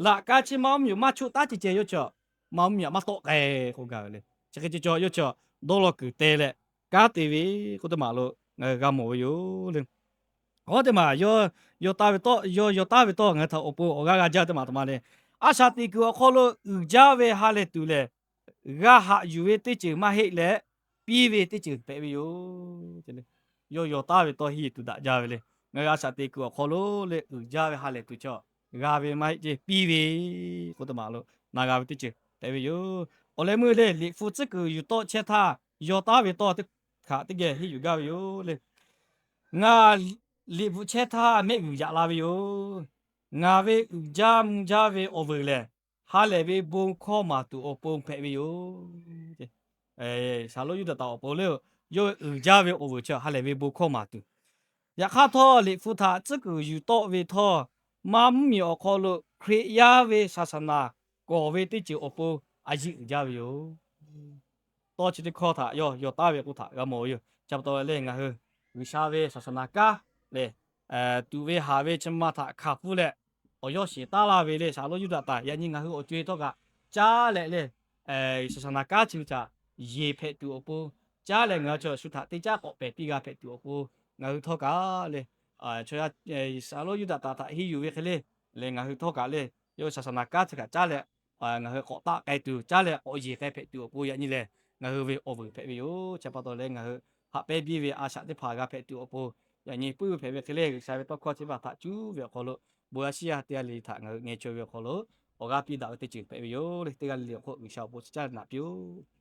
laꞈ ka chi ma mvuhˇ miˬ maˇ choˆ taˉ ceh ceh yawˇ cawˬ, ma mvuhˇ miˬ htaꞈ maˇ tawˆ k'ai k'oˆ gaˇ ve le. Chi hk'e ceh cawˬ yawˇ cawˬ dawˇ law kuiˬ te leh kanˉ te ve k'oˆ teˇ maˬ lo ngaˬ hui g'a mawˬ ve yoˬ le. Awˬ teˇ maˬ yawˇ, yawˇ taˍ ve tawˇ, yawˇ yawˇ taˍ ve tawˇ ngaˬ hui htaꞈ awˬ pon awˬ g'aˇ g'a jaˇ teˇ maˬ teˇ maˬ le. A shaꞈ teꞈ kuiˬ awˬ hk'aw lo uiˍ jaˇ ve ha lehˬ tuˬ lehˬ, g'a haꞈ yuˬ ve teˇ ceuˬ maˇ heˆ leh, piˇ ve teˇ ceuˬ hpehꞈ ve yoˬ. Yawˇ yawˇ taˍ ve tawˇ henˇ tuˬ daꞈ jaˇ ve le. Ngaˬ hui a shaꞈ teꞈ kuiˬ awˬ hk'aw lo le uiˍ jaˇ ve ha lehˬ tuˬ chaw g'a ve maˇ heˆ ce, piˇ ve k'oˆ teˇ maˬ lo na g'a ve teˇ ceuˬ hpehꞈ ve yoˬ. Awˬ leh meuˇ le Liꞈ hpu tcuhˉ kuiˬ yuˬ tawˆ chehˇ htaˇ, yawˇ taˍ ve tawˇ teˇ hk'aˬ teˇ geh henˇ yuˬ gaˇ ve yoˬ le. Ngaˬ Liꞈ hpu chehˇ htaˇ mehˆ g'uiˬ yaꞈ la ve yoˬ. Ngaˬ ve uiˍ jaˇ mvuh jaˇ ve awˬ vuiˬ lehˬ, ha lehˬ ve bon hkawˇ maˍ tuˬ awˬ pon hpehꞈ ve yoˬ. Saˍ laꞈ lonˉ Yuˇdaꞈ taˍ awˬ pon le, yawˇ ve uiˍ jaˇ ve awˬ vuiˬ chi ha lehˬ ve bon hkawˇ maˍ tuˬ. Yaꞈ hk'aˇ htawˇ Liꞈ hpu htaꞈ tcuhˉ kuiˬ yuˬ tawˆ ve htawˇ, maˇ mvuhˇ miˬ awˬ hk'aw lo Hkriꞈ yaˇ ve saˍsaˍnaˍ kawˍ ve teˇ ceuˬ awˬ pon a yiˇ uiˍ jaˇ ve yoˬ. Tawˇ chi teˇ hkawˇ htaꞈ yawˇ yawˇ taˍ ve k'oˆ htaꞈ g'a mawˬ ve yoˬ. Chi pa taw leh ngaˬ hui G'uiˬsha ve saˍsaˍnaˍ kanˉ lehˬ, tuꞈ ve haˍ ve chi ma htaꞈ hkanˍ pfuhˇ leh awˬ yawˇ sheˍ taˉ laˇ ve le Saˍ laꞈ lonˉ Yuˇdaꞈ taˍ. Yaꞈ nyi ngaˬ hui awˬ co-e htawˇ kaꞈ caˉ leh le, saˍsaˍnaˍ kanˉ chi ve htaꞈ yeˬ hpehꞈ tuˬ awˬ pon, caˉ leh ngaˬ hui chaw shu htaꞈ teˇ caˉ k'awꞈ pehˬ piˇ g'a hpehꞈ tuˬ awˬ pon, ngaˬ hui htawˇ kaꞈ le, chaw yaˇ Saˍ laꞈ lonˉ Yuˇdaꞈ taˍ htaꞈ henˇ yuˬ ve hk'e le, leh ngaˬ hui htawˇ kaꞈ le, yawˇ saˍsaˍnaˍ kanˉ chi htaꞈ caˉ leh ngaˬ hui k'awꞈ taˆ k'ai tuˬ, caˉ leh k'awꞈ yeˬ k'ai hpehꞈ tuˬ awˬ pon yaꞈ nyi lehˬ, ngaˬ hui ve awˬ vuiˬ hpehꞈ ve yoˬ. Chi pa taw leh ngaˬ hui haꞈ pehnˇ biˇ ve a shaꞈ teˇ hpaˍ g'a hpehꞈ tuˬ awˬ pon, yaꞈ nyi puiˉ ve hpehꞈ ve hk'e le G'uiˬsha ve tawˇ hkawˇ chi teˇ hpaˍ htaꞈ cuˉ ve awˬ hk'aw lo, bon yaˇ shiˉ yaˇ teˇ g'aˇ le le htaꞈ ngaˬ hui ngeh chaweh ve awˬ hk'aw lo, awˬ g'aˇ piˇ daꞈ ve teˇ ceuˬ hpehꞈ ve yoˬ le. Teˇ g'aˇ le le awˬ hk'oˆ G'uiˬsha awˬ pon chi caˉ naꞈ piˇ-oˆ.